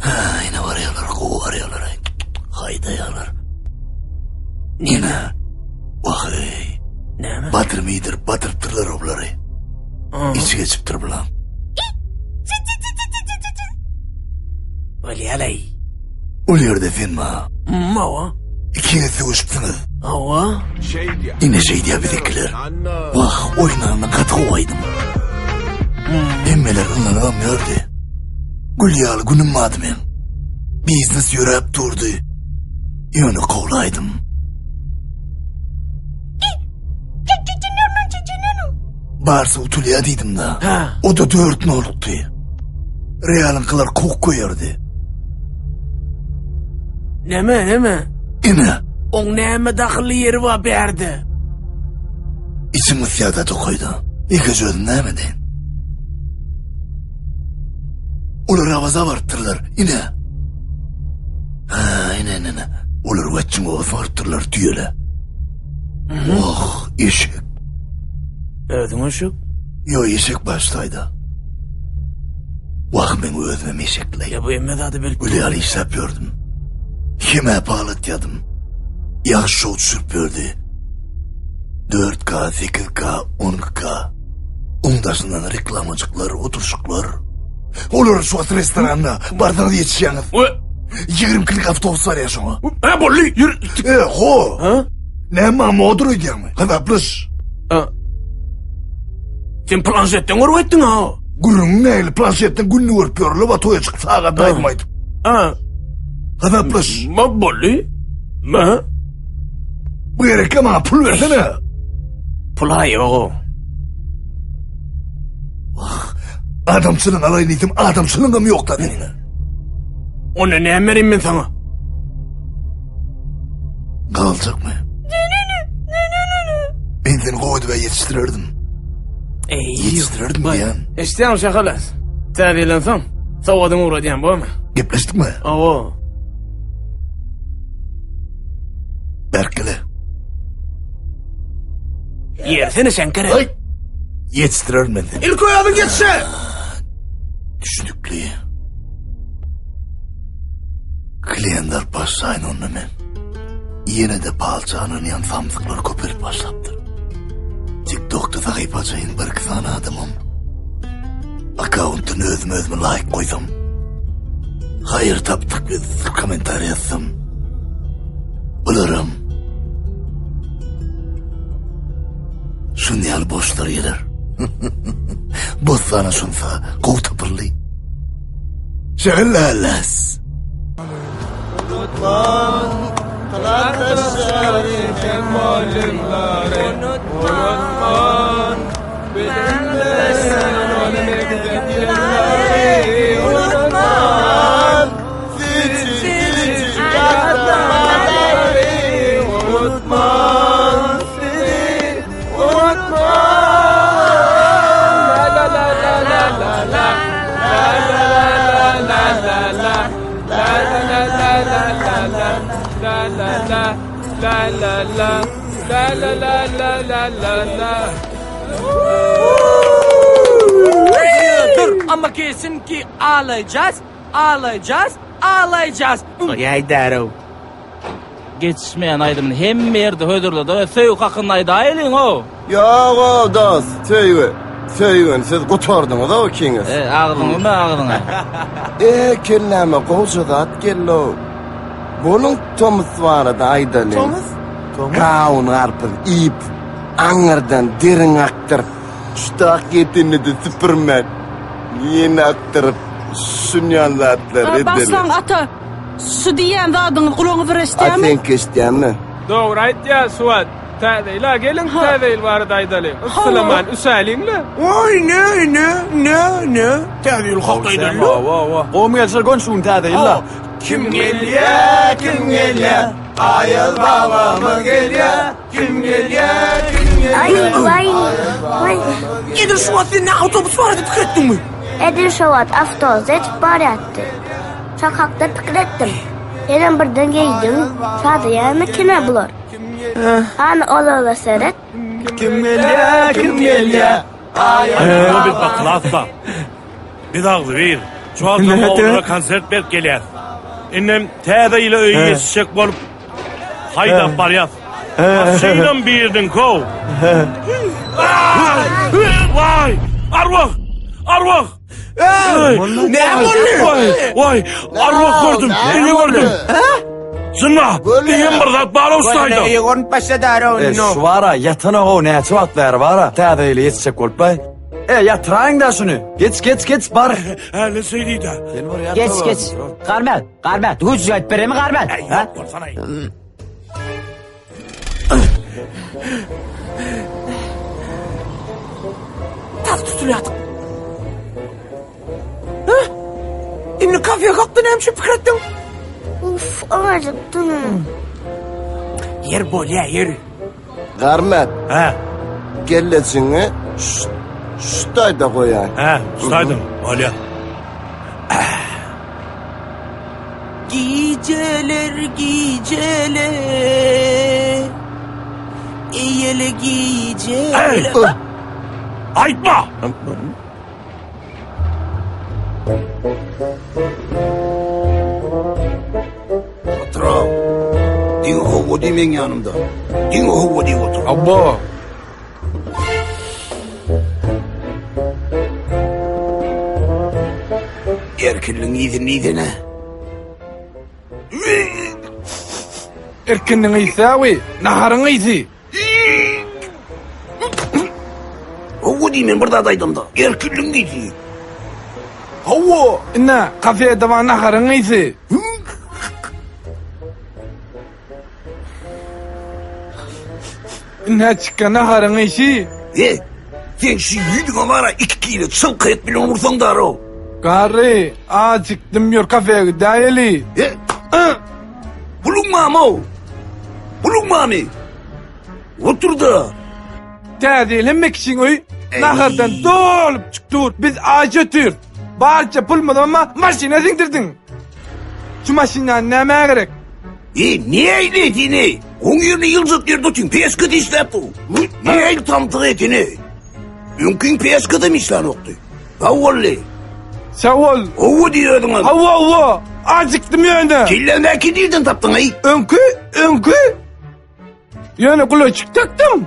Ha, ine barýarlar, gowy barýarlar. Haýdaýarlar. Nime? Wah-eý. Näme? Batyrmy iýdirip, batyr. Alypdyrlar oblary. Içi geçipdir bulam. Bolýalaý. Ol ýerde sen maňa. Hawa. Ikiňiz sögüşipsiňiz. Hawa. Ine şeýdýär biziňkiler. Wah, oýnanda gaty gowy aýdym. Hemmeler ynanybam ýördi. Gül ýaly günüm bardy meň. Biznes ýöräp durdy. Ýöne kowlaýdym. Barsa utulýa diýdim-da. O-da dört nolukdy. Realyňkylar kowup goýardy. Näme, näme? Ine. Oň näme dahylly ýeri bar bärde? Içim gysýar-da tokaýda. Ýekeje özüm näme edeýin? Olar Awaza barypdyrlar. Ine. Ha, ine, ine, ine. Olar Wetçiň obasyna barypdyrlar, düýele. Wah, eşek. Özüň eşek? Ýo, eşek başdaýda. Wah, meň özümem eşekleý. Ýa bu hemme zady bilip Gül ýaly işläp ýördüm. Hemä pal atýadym. Ýagşy şow düşürip ýördi. 4K, 8K, 12K. Oň daşyndan reklamajyklar, oturşyklar. Olar şu wagt restoranda. Barsaňyz ýetişýäňiz. 22-lik awtobus barýar şoňa. Ha, boldy, ýür. E, ho. Ha? Näme modur öýdýäňmi? Hasaplaş. Ha. Sen planşetden görüp aýtdyň ha. Gürrüňiň nähili planşetden gününi görüp ýörler, wa toýa çykyp sagat aýdym aýdyp. Ha. Hasaplaş. Ma boldy. Ma. Bu gerekli maňa pul bersene. Pul-a ýok. Wah, adamçylyň alaýyn diýsem, adamçylyňam ýok-da seniň. Onda näme bereyim men saňa? Galjakmy? Men seni gowy edip ýetişdirerdim. Eý, Ýetişdirerdim diýen. Eşidýäňmi Şahalas? Täze ýyldan soň sowgadyňy ugradýan bormy? Gepleşdikmi? Hawa. Berkele. Ýersene Şeňkere. Aý! Ýetişdirerin men seni. Ilk özüň ýetişe! Düşnükli. Klient alyp başlaýyn onda men. Ýene-de palça ynanýan samsyklar köpelip başlapdyr. TikTokda sahypa açaýyn bir-iki sany adamym. Akkauntdan özüm özüme laýk goýsam. Haýyr tapdyk biz kommentariý ýazsam. Bularam Şun ýaly boşlar geler. Bossana şunsa gowy tapyldy. Şehelläs. Unutman Klasdaşlary hem mugallymlary Unutman Bilimleşen ol mekdep ýyllary Unutman Süýji süýji ýatlamalary Unutman sizi Unutman La la la la la la La la la la la la La la la la la la La la la la la la La la la la la la la Dur ama kesin ki ağlayacağız, ağlayacağız, ağlayacağız. Aýdarow. Geçişmeýän aýdymyny hemme ýerde hödürledi. Söýgi hakynda aýdaýlyň-ow. Ýog-ow dost, söýgi. Söýgini siz gutardyňyz-ow ikiňiz. E, agzyňy ürme agzyňa. E, kelläme gowja zat geldi-ow. Boluň tomus barada aýdalyň. Tomus? Tomus? Gawun-garpyz iýip, aňyrdan deriň akdyryp, şutak ýetenini-de süpürmän, ýene akdyryp, şunýan zatlar edeli. Başlaň ata. Şu diýýän zadyňyz gulagyňyz bir A eşidýärmi? seňki eşidýärmi? Dogry aýtýar Suat. Täze ýyla geliň täze ýyl barada aýdalyň. Yssylaman üşäliňle. Oý ne ne ne ne Täze ýyl hakda aýdaly. Hawa hawa. Gowmy gelşer gön şu gün täze ýylda. Kim gelýä kim gelýä Aýaz babamyz gelýä Kim gelýä kim gelýä Aý waý waý. Edil şu wagt sen ne awtobus barada pikir etdiňmi? Edil şo wagt awtobus ýetip barýardy. Şo hakda pikir etdim. Senem birden geýdiň. Şadyýan eken-ä bular. Hany olara seret. Kim gelýä kim gelýä Aýaz Biz baklasda. Biz agzybir. Şu wagt olara konsert berip gelýäs. Indem täze ýyla öýe ýetişjek bolup haýdap barýas. Maşynam biriniň kow. Waý! Arwah! Arwah! Ey! Näme boldy? Waý! Waý! Arwah gördüm. Eýe gördüm. Jynna! Eýem bir zat bar owstaýda. Eýe görnüp başlady ara E, indi. şu bara ýatana ho näçe wagt bäri bara täze ýyla ýetişjek bolup baý. E, ýatyraýyň-da şuny. Geç, geç, geç, bar. Häli şeý diýdi. Sen bir ýat. Geç geç. Garmel, Garmel. Güýç aýdyp beremi Garmel? Ha? Tas tutulýardyk. Hä? Indi kafe hakda näme üçin pikir etdiň? Uf, ajykdym. Ýer bolýa, ýer. Garmet. Hä? Kellejiňi şu şu taýda goýaý. Hä, şu taýda. Bolýa. Gijeler gijeler Eýeli gijeler Ey! Aýtma! Otur. Diňe howwa diý meň ýanymda. Diňe howwa diýip otur. Abba. Erkinligiň yzyny diýsene. Erkinligiň ysy we naharyň ysy. Hawa diý men bir zat aýdamda. Erkinligiň ysy. Hawa, ine, kafede bar naharyň ysy. Ine çykýan naharyň ysy. E, sen şu ýüzüňe bara iki kilo çylka et bilen ursaň daro. Garry, acykdym ýör kafeýe gidäýeli. E, Puluň barmy-ow? Puluň barmy? Otur-da. Täze ýyl hemme kişiň öýi nahardan dolup çyk dur. Biz aç otyrys. Barça pulumyzy amma maşyna siňdirdiň. Şu maşynany nämä gerek? E, nähili etini? Oň ýerine ýyljak ýerde otyň, peşkede işläp dur. Nähili tamdyk etini? Öňkiň peşkedem işlänokdy. Sag bolly. Sag bol. Hawa diý özüňem. Hawa, hawa. Ajykdym ýöne. Kelläňdäki nirden tapdyň aý? Öňki, öňki. Ýöne gulaçyk takdym.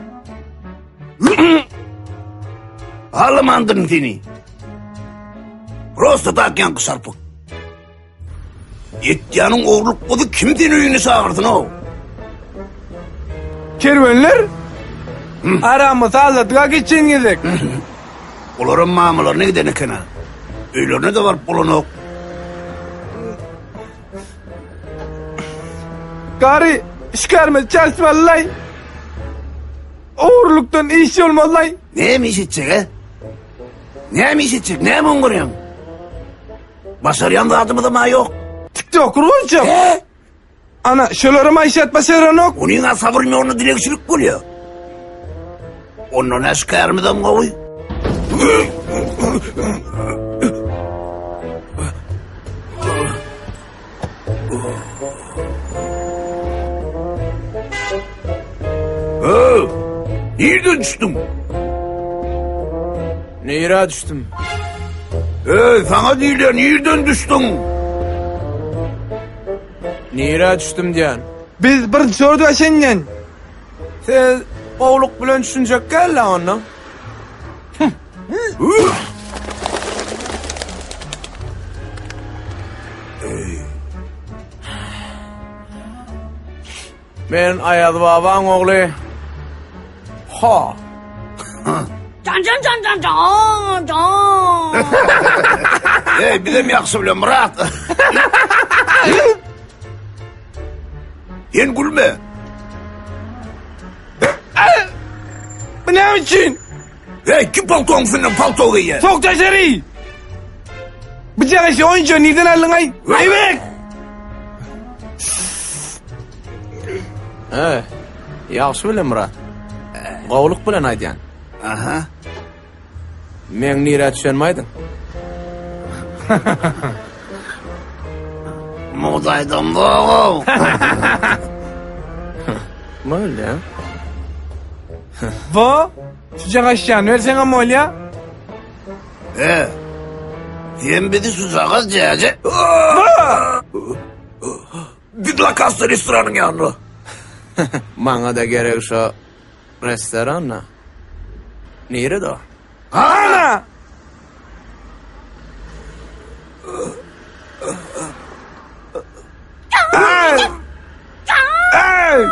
Halamandyryn seni. Prosta tak ýaňky şarpyk. Etýäniň ogurlyk bolsa kim seni öýüne çagyrsyn-ow? Kerwenler aramy sazladyk-a geçen gezek. Olaram mamalaryna giden eken-a. Öýlerine-de baryp bolanok. Gary, işgärimiz çalyşmaly-laý. Ogurlykdan iş bolmaz-laý. Näme iş etjek-ä? Näme iş etjek? Näme oňarýaň? Başarýan zadymyzam-a ýok. TikToker boljak. He? Ana, şolaram Aýşat başaranok. Onuň-a sabyrmyýorny dilegçilik bolýar. Ondan äşgärimizem gowy. Öö, nirden düşdüň? Nirä düşdüm? Öý, saňa diýilýär, nirden düşdüň? Nirä düşdüm diýen? Biz birinji sordy senden. Siz gowluk bilen düşünjek gel onda. Men Aýaz babaň ogly. Ha. Jan jan jan jan jan jan. Ey, bizem ýagşy bilen Myrat. Sen gülme. Bu näme üçin? Hey, kim paltoň üstünden palto geýýär? Sok daşary! Bıçak işi oyuncu nirden aldyň aý? Aýbek! He, ýagşy bilen Myrat. Gowluk bilen aýdýan. Aha. Meň nirä düşenimi aýdyň. Mugt aýdam dogow. Bolýa. Bu şujaga işýän berseňem bolýa. He. Sen bizi şujagaz jäje. Biz La Casa restoranyň ýanynda. Maňa-da gerek şo restoranda. Nirede o? Ana! Ey!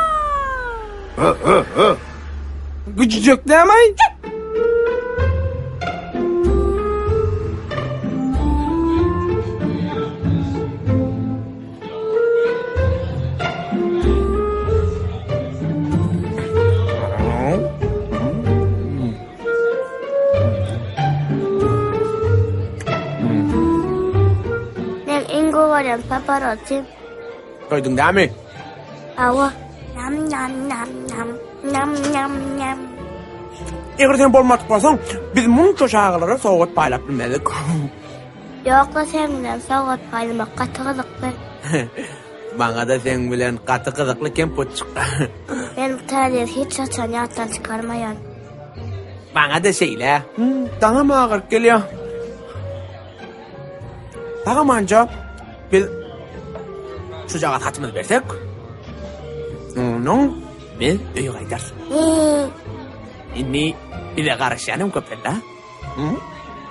Güjüjek näme? Men iň gowy görýän paparotti. Doýduň dämi? Hawa. Nam nam nam nam nam nam nam. Eger sen bolmadyk bolsaň, biz munça çagalara sowgat paýlap bilmezdik. Ýok-la seň bilen sowgat paýlamak gaty gyzykly. Maňa-da seň bilen gaty gyzykly kemputjyk. Men bu täze ýyly hiç haçan ýatdan çykarmaýan. Maňa-da şeýle. Daňam agaryp gelýär. Sag-amanja biz şujagaz hatymyzy bersek, onnoň biz öýe gaýdarys. Indi bize garaşýan hem köpeldi.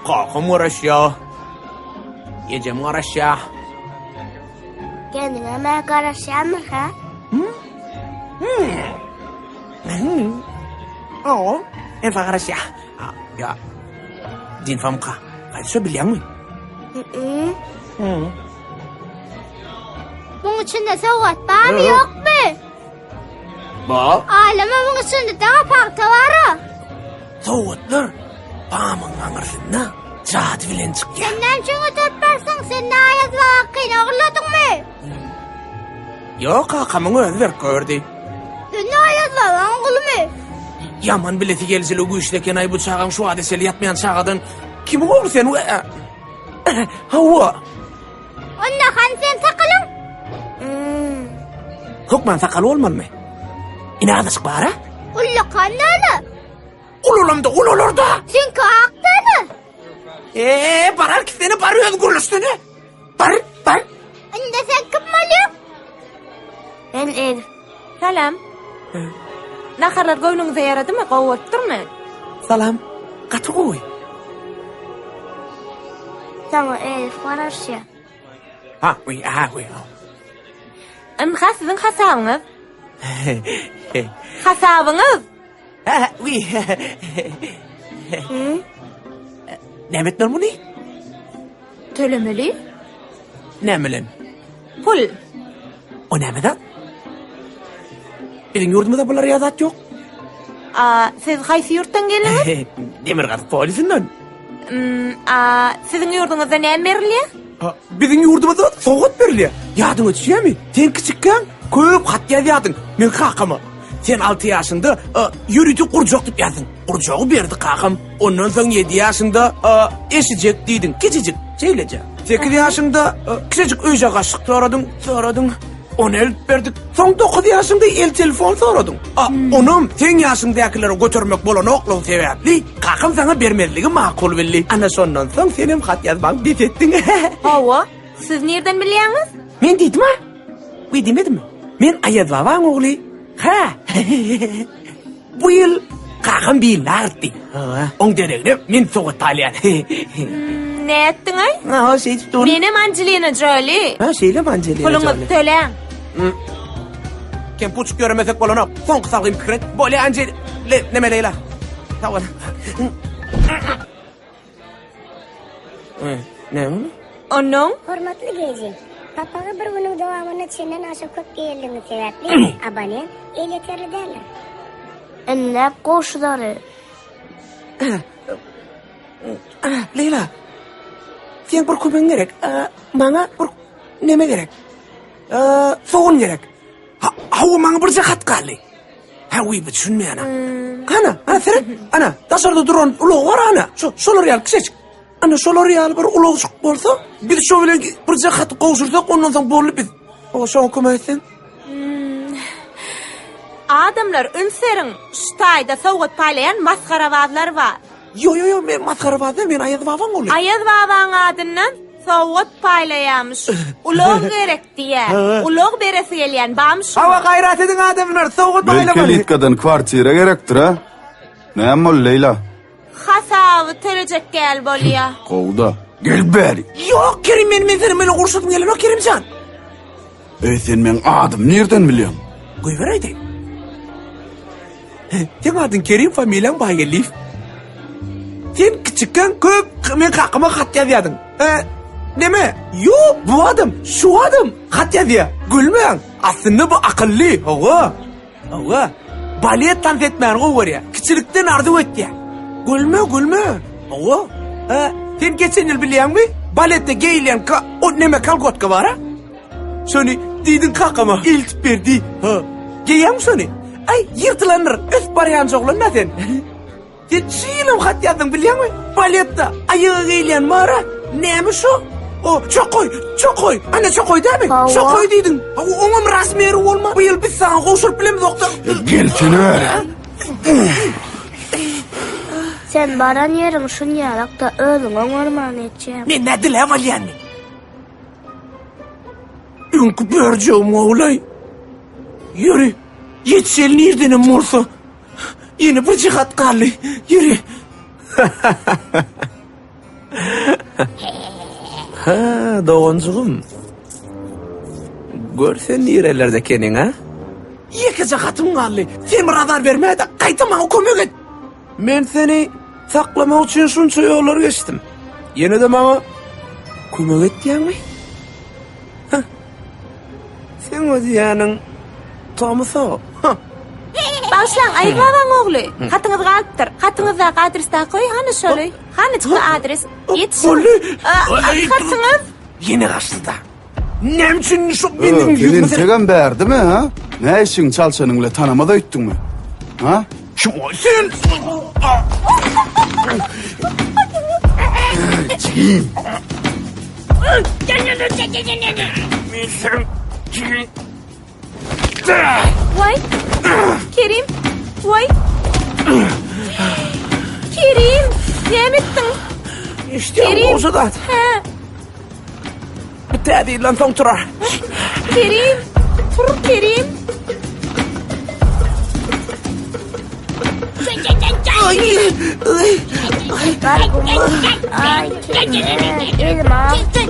Kakam garaşýar. Ejem garaşýar. Kendiňem-ä garaşýandyr, hä? Hawa, men saňa garaşýar. Ýa, Dinfamka, haýsy şo bilýäňmi? Muň içinde sowgat barmy, ýokmy? Bar. Aýlama muň içinde daňa pagta bar-a. Sowgatlar pamyň aňyrsynda jady bilen çykýar. Sen näme üçin göterip barsyň? Sen ne Aýaz baba hakyny ogurladyňmy? Ýok, kakamyň özi berip gördi. Sen ne Aýaz babaň oglumy? Ýaman bilesi gelijiligi güýçli eken-aý bu çagaň şu wagta çenli ýatmaýan çagadan kimiň ogly sen? Hawa. Onda hany sen sakalyň? Hökman sakaly bolmalymy? Ine azajyk bar-a? Ullakan däl-ä. Ulalamda ulalar-da. Seňki ak däl-ä. Eee, bar al gitsene, bar öz gürleşsene. Bar, bar. Indi sen kim bolýaň? Men Elif. Salam. Naharlar göwnüňize ýaradymy? Gowy bolupdyrmy? Salam. Gaty gowy. Saňa Elif garaşýar. Ha, uý, aha, uý. Ynha siziň hasabyňyz. Hasabyňyz. Ha, uý. Näme etmeli muny? Tölemeli. Näme bilen? Pul. O näme zat? Biziň ýurdumyzda bular ýa zat ýok. A, siz haýsy ýurtdan geldiňiz? Demirgazyk polisinden. Hmm, a, siziň ýurduňyzda näme berilýär? Biziň ýurdumyzda sowgat berilýär. Ýadyňa düşýärmi? Sen kiçikkäň köp hat ýazýardyň men kakama. Sen 6 ýaşyňda ýörite gurjak diýip ýazdyň. Gurjagy berdi kakam. Ondan soň 7 ýaşyňda eşijek diýdiň, kiçijik, şeýleje. 8 ýaşyňda kiçijik öýje gaşyk soradyň, soradyň. Ony eltip berdik. Soň 9 ýaşyňda el telefon soradyň. A, onam seň ýaşyňdakilere götermek bolanoklygy sebäpli kakam saňa bermezligi makul bildi. Ana şondan soň senem hat ýazmagy bes etdiň. Hawa, siz nirden bilýäňiz? Men diýdim-ä. Wiý diýmedimmi? Men Aýaz babaň ogly. Hä. Bu ýyl kakam bilini agyrtdy. Oň deregine men sowgat paýlaýan. Nätdiň-aý? Ha, şeýdip dur. Menem Anjelina Joli. Ha, şeýlemi Anjelina Joli? Puluňyzy töläň. Kempuçuk ýöremesek bolanok. Soňky salgym pikir et. Bolýa Anjel... Le, neme Leýla. Sag bol. Näme? Onuň? Hormatly geýiji, sapagy bir günüň dowamynda çenden aşa köp geýenligiňiz sebäpli abonent elýeterli däldir. Enläp goşulary. Leýla, seň bir kömegiň gerek. Maňa bir neme gerek? Sogan gerek. Hawa, maňa birje hat galdy. Hä, wiý, bu düşünmeýän. Ana, ana seret, ana, daşarda duran ulag bar ana. Şo, şolar ýaly kiçijik. Ana şolar ýaly bir ulagjyk bolsa, biz şo bilen birje haty gowşursak, ondan soň boldy biz. O şoňa kömek etseň. Adamlar üns beriň, şu taýda sowgat paýlaýan masgarabazlar bar. Ýo, ýo, ýo, men masgarabaz däl, men Aýaz babaň ogly. Aýaz babaň adyndan sowgat paýlaýamyş. Ulag gerek diýýär. Ulag beresi gelýän barmy şuňa? Hawa, gaýrat ediň adamlar, sowgat Belki paýlamaly. elitkadan kwartira gerekdir, a? Näme boldy, Leýla? Hasabyňyz. Hasaby tölejek ýaly bolýa. Gowy-da. Gel bäri. Ýok, Kerim, men men seniň bilen urşasym gelenok, Kerimjan. Eý, sen meň adymy nirden bilýäň? Goýber aýdaýyn. Seň adyň Kerim, familiýaň Baýgeldiýew. Sen kiçikkäň köp men kakama hat ýazýardyň. E, neme? Ýok, bu adam, şu adam hat ýazýar. Gülmäň. Aslynda bu akylly, hawa. Hawa. Balet tans etmäni gowy görýär. Kiçilikden arzuw etýär. Gülme, gülme. Hawa. Ha, sen geçen ýyl bilýäňmi? Baletde geýilýän ka, o neme kolgotka bar-a? Şony diýdiň kakama eltip berdi. Ha. Geýýäňmi şony? Aý, ýyrtylandyr. Ösüp barýan oglan-da sen. Sen şu ýylam hat ýazdyň bilýäňmi? Baletde aýaga geýilýän bar-a. Näme şo? O, çokoý, çokoý. Ana çokoý dämi? Çokoý diýdiň. Oňam razmeri bolma. Bu ýyl biz saňa gowşuryp bilemizok-da. Gelsene bäri. Sen baran ýeriň şunýalak-da özüň oňarman etjeň. Men nä diläp alýan men? Öňki börjegim gowulaý. Ýöri, ýetişeli nirdenem bolsa. Ýene bir jihat galdy. Ýöri. Ha, doganjygym. Gör sen nirelerde ekeniň, ha? Ýekeje hatym galdy. Sen bir azar berme-de, gaýta maňa kömek et. Men seni saklamak üçin şunça ýollar geçdim. Ýene-de maňa kömek etýäňmi? Hah. Seň o diýýäniň Tomusa. Hah. Bagyşlaň, Aýyz babaň ogly. Hatyňyz galypdyr. Hatyňyzdaky adresdaky öý hany şol öý? Hany çykdy adres? Ýetişiň. Boldy. Hatyňyz? Ýene gaçdy-da. Näme üçin şu meniň ýüzüme Sen entegem bärdimi, ha? Nä işiň çalşanyň bilen tanamaz öýtdüňmi? Ha? Kim o sen? Jigim. Men sen jigim. Waý! Kerim! Waý! Kerim! Näme etdiň? Eşidýän bolsa zat. Hä? Bu täze ýyldan soň turar. Kerim! Tur Kerim! Ay Kerim, elim agyrdy.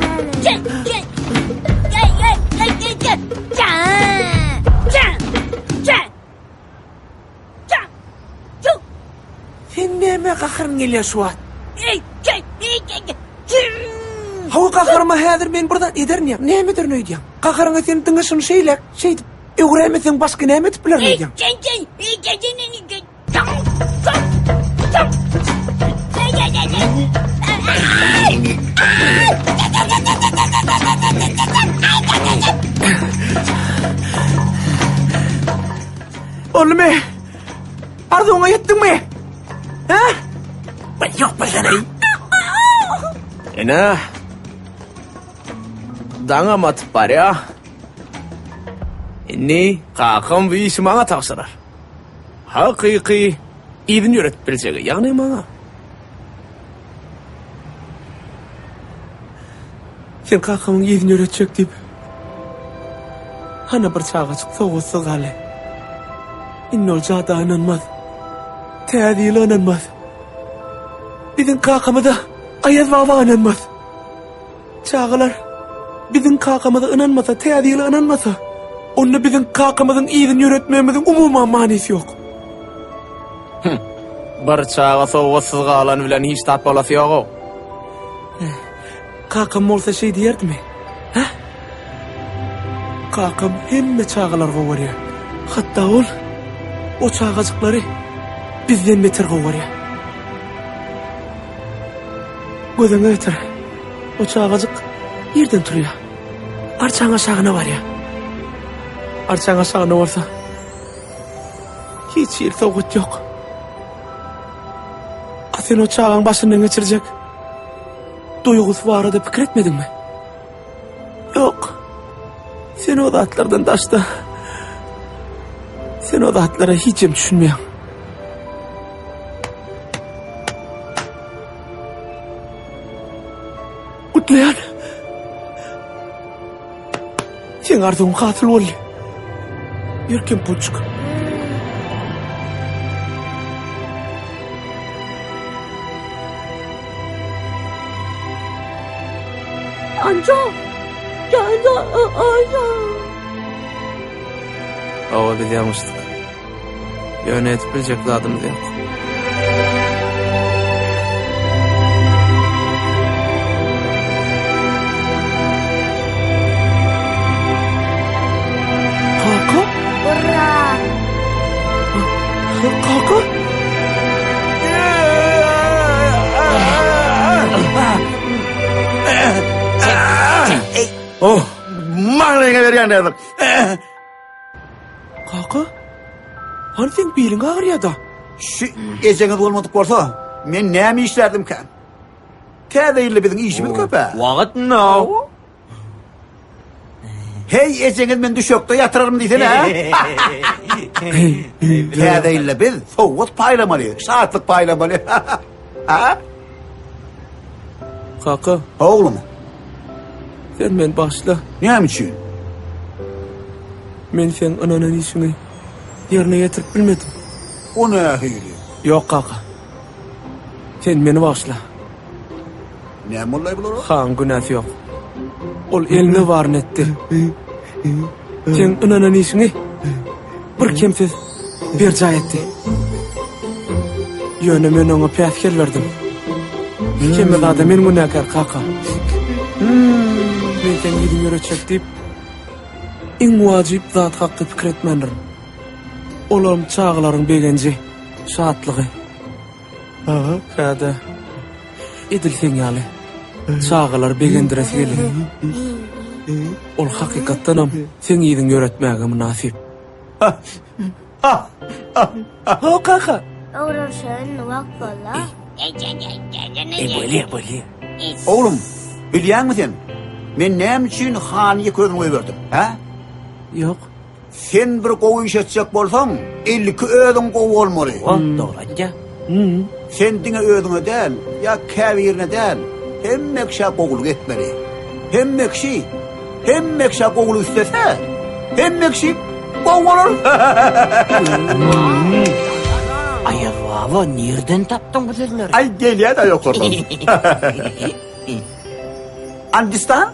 Sen näme gaharyň gelýär şu wagt? Hawa gaharyma häzir men bir zat ederin ýa. Näme ederin öýdýäň? Gaharyňa sen diňe şuny şeýle şeýdip öwräýmeseň başga näme edip bilerin öýdýäň? Boldumy? Arzuwyňa ýetdiňmi? Hä? Baý ýok bilsene. Ene. Daňam atyp barýa. Indi kakam bu işi maňa tabşyrar. Hakyky yzyny ýöretip biljegi, ýagny maňa. Sen kakamyň yzyny ýöretjek diýip, hana bir çagajyk sowgatsyz galdy. Indi ol jada ynanmaz. Täze ýyla ynanmaz. Biziň kakamyza Aýaz baba ynanmaz. Çagalar, biziň kakamyza ynanmasa, Täze ýyla ynanmasa, onda biziň kakamyzyň yzyny ýöretmegimiziň umuman manysy ýok. Hüm, bir çaga sowgatsyz galan bilen hiç zat bolasy ýog-ow. Kakam bolsa şeý diýerdimi? Hä? Kakam hemme çagalary gowy görýär. Hatda ol o çagajyklary bizden beter gowy görýär. Göz öňüne getir. O çagajyk irden turýar. Arçaň aşagyna barýar. Arçaň aşagynda bolsa hiç hili sowgat ýok. A sen o çagaň başyndan geçirjek duýgusy barada pikir etmediňmi? Ýok. Sen o zatlardan daşda. Sen o zatlara hiç hem düşünmeýäň. Gutlaýan. Seň arzuwyň hasyl boldy. Ýör kempulçyk. Anjo! Anjo! Anjo! Hawa biz ýalňyşdyk. Ýöne edip biljek zadymyz ýok. Kaka? Urra! Kaka? Oh, maňlaýyňa berýän häzir. Kaka? Hany seň biliň agyrýada? Şu ejeňiz bolmadyk bolsa, men näme işlärdimkä? Täze ýylda biziň işimiz köp-ä. Wagt no. Heý, ejeňiz men düşekde ýatyraryn diýsene, hä? Täze ýylda biz sowgat paýlamaly, şatlyk paýlamaly. Ha? Kaka. Oglum. Sen meni bagyşla. Näme üçin? Men seň ynanan işiňi ýerine ýetirip bilmedim. O nähili? Ýok, kaka. Sen meni bagyşla. Näme boldy bulara? Haň günäsi ýok. Ol elinde baryny etdi. Seň ynanan işiňi bir kemsiz berjaý etdi. Ýöne men oňa päsgel berdim. Hemme zada men günäkär, kaka. Men seň ýüzüň ýöretjek diýip, iň wajyp zat hakda pikir etmändirin. Olam çagalaryň begenji, şatlygy. Käde edil seň ýaly çagalary begendiresi gelýär. Ol hakykatdanam seň yzyňy ýöretmäge mynasyp. Ho kaka. Öwrenşeýin wagt boldy. E bolýa bolýa. Oglum, bilýäňmi sen, men näme üçin hany ýeke özüni goýberdim, hä? Ýok. Sen bir gowy iş etjek bolsaň, ilki özüň gowy bolmaly. O, dogry aýtýa. Sen diňe özüňe däl, ýa käbirine däl, hemme kişä gowulyk etmeli. Hemme kişi, hemme kişä gowulyk islese, hemme kişi gowy bolar. Aýaz baba, nirden tapdyň bu sözleri? Aý, gelýä-dä ýokardan. Understand?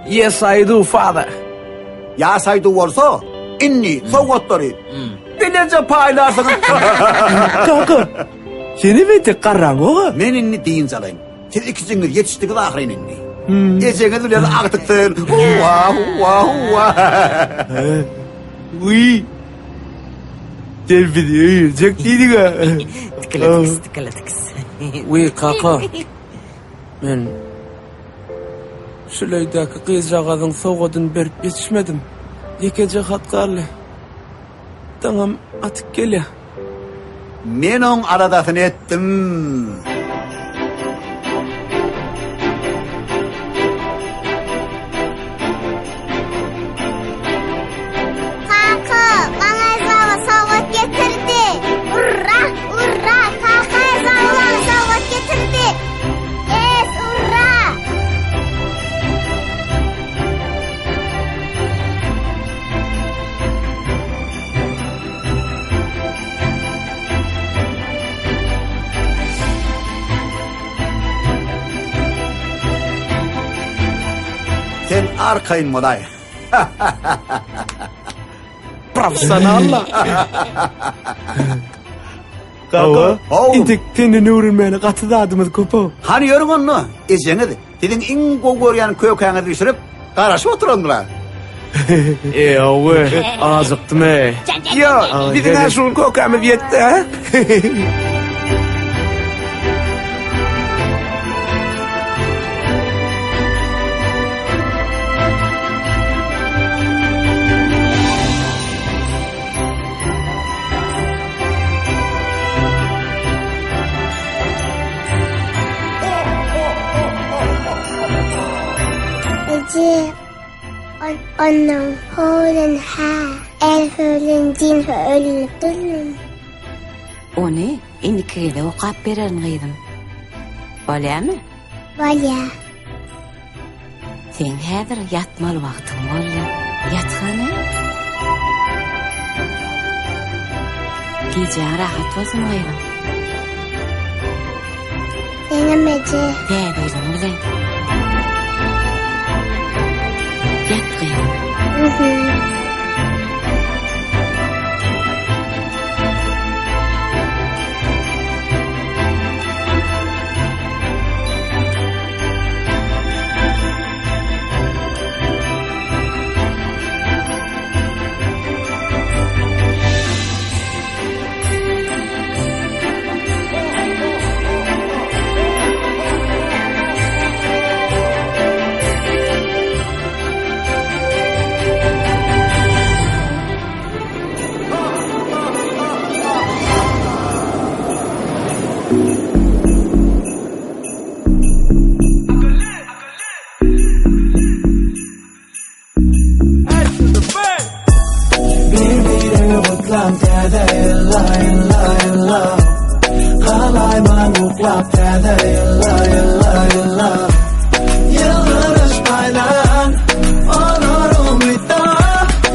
Yes I do father. Yes I do bolsa, indi sowgatlary bileje paýlarsyňyz. Kaka, senem entek garraňok-a. Men indi dynç alaýyn. Siz ikijiňiz ýetişdiňiz ahyryn indi. Ejeňiz bilen agtyk sen. Huwa, huwa, huwa. Wiý. Sen bizi öýerjek diýdiň-ä. Tikile tiks, tikile tiks. Wiý, kaka. Men şuleýdäki gyzjagazyň sowgadyny berip ýetişmedim. Ýekeje hat galdy. Daňam atyp gelýär. Men oň aladasyny etdim. Kaka, maňa Aýaz baba sowgat getirdi. Urra, urra, kaka Aýaz baba maňa sowgat getirdi. Yes, urra! Sen arkaýyn bolaý. Professional. Kaka, intek senden öwrenmäne gaty zadymyz köp-ow. Hany ýörüň onda, ejeňiz siziň iň gowy görýän kökäňizi bişirip, garaşyp oturandyr-a. E, hawa, ajykdym-eý. Ýa, biziň-ä şu gün kökämiz ýetdi-ä. Eje, onuň howlun hä, el howlun din howlun durun. Ony indiki gezek okap bererin gyzym. Bolýamy? Bolýa. Seň häzir ýatmaly wagtyň boldy. Ýat hany. Gijäň rahat bolsun gyzym. Seňem eje. Täze ýylyň bilen. Bir-birini gutlan täze ýylla ýylla ýylla Galaýmaň uklap täze ýylla ýylla ýylla Ýylgyryş paýlan olar umytda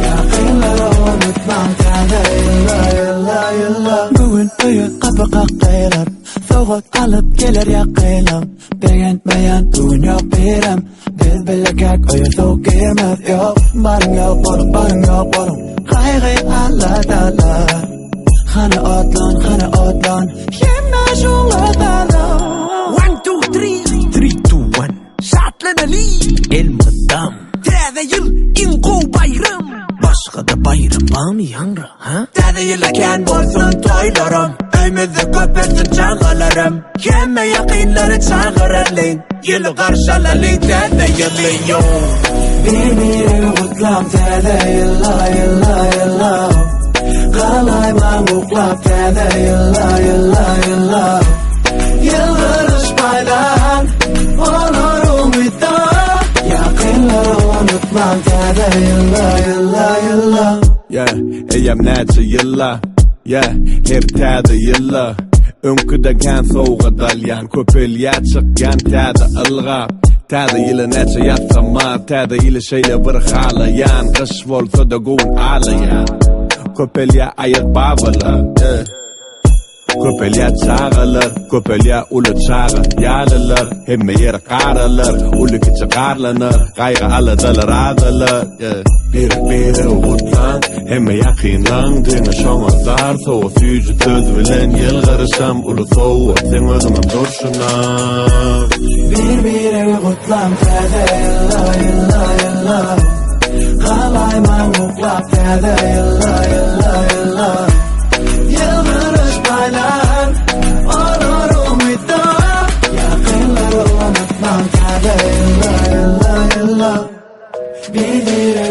Ýakynlary unutmaň täze ýylla ýylla ýylla Bu gün öýe gapy kakdylar Sowgat alyp geler ýakynlam Begenmeýän bu gün ýok birem Biz bilekäk öýe sowuk girmez ýok Baryň ýok boluň baryň ýok boluň Gaýgy aladalar Hany otlan hany otlan Hemme şuwladalar One two three Three two one Şatlanaly Elmydam Täze ýyl iň gowy baýram Başgada baýram barmy ýaňra ha? Täze ýylda kän bolsun toýlarym Öýmüzde köpelsin çagalarym Hemme ýakynlary çagyralyň Ýyly garşy alalyň täze ýyly yo Bir-birini gutlap täze ýylla ýylla ýylla Galaýmaň uklap täze ýylla ýylla ýylla Ýylgyryş paýlan olar umytda Ýakynlary unutmaň täze ýylla ýylla ýylla Yeah, eýýäm näçe ýylla Yeah, her täze ýylda Öňküde kän sowgat alýan Köpelýär çykýan täze ylgap Täze ýyla näçe ýatsam az Täze ýyly şeýle bir halaýan Gyş bolsa-da göwün alaýan Köpelýär aýaz babalar Yeah. Köpelýär çagalar, köpelýär uly çaga ýalylar Hemme ýer garalar, uly kiçi garlanar Gaýgy aladalar azalar Bir-biregi gutlaň, hemme ýakynlaň Diňe şoňa zar sowgat Süýji söz bilen ýylgyryşam uly sowgat Seň özüňem durşuna Bir-biregi gutlaň täze ýylla ýylla ýylla Galaýmaň uklap täze ýylla ýylla ýylla Ýylgyryş paýlan olar umytda Ýakynlary unutmaň täze ýylla ýylla ýylla Bir-biregi.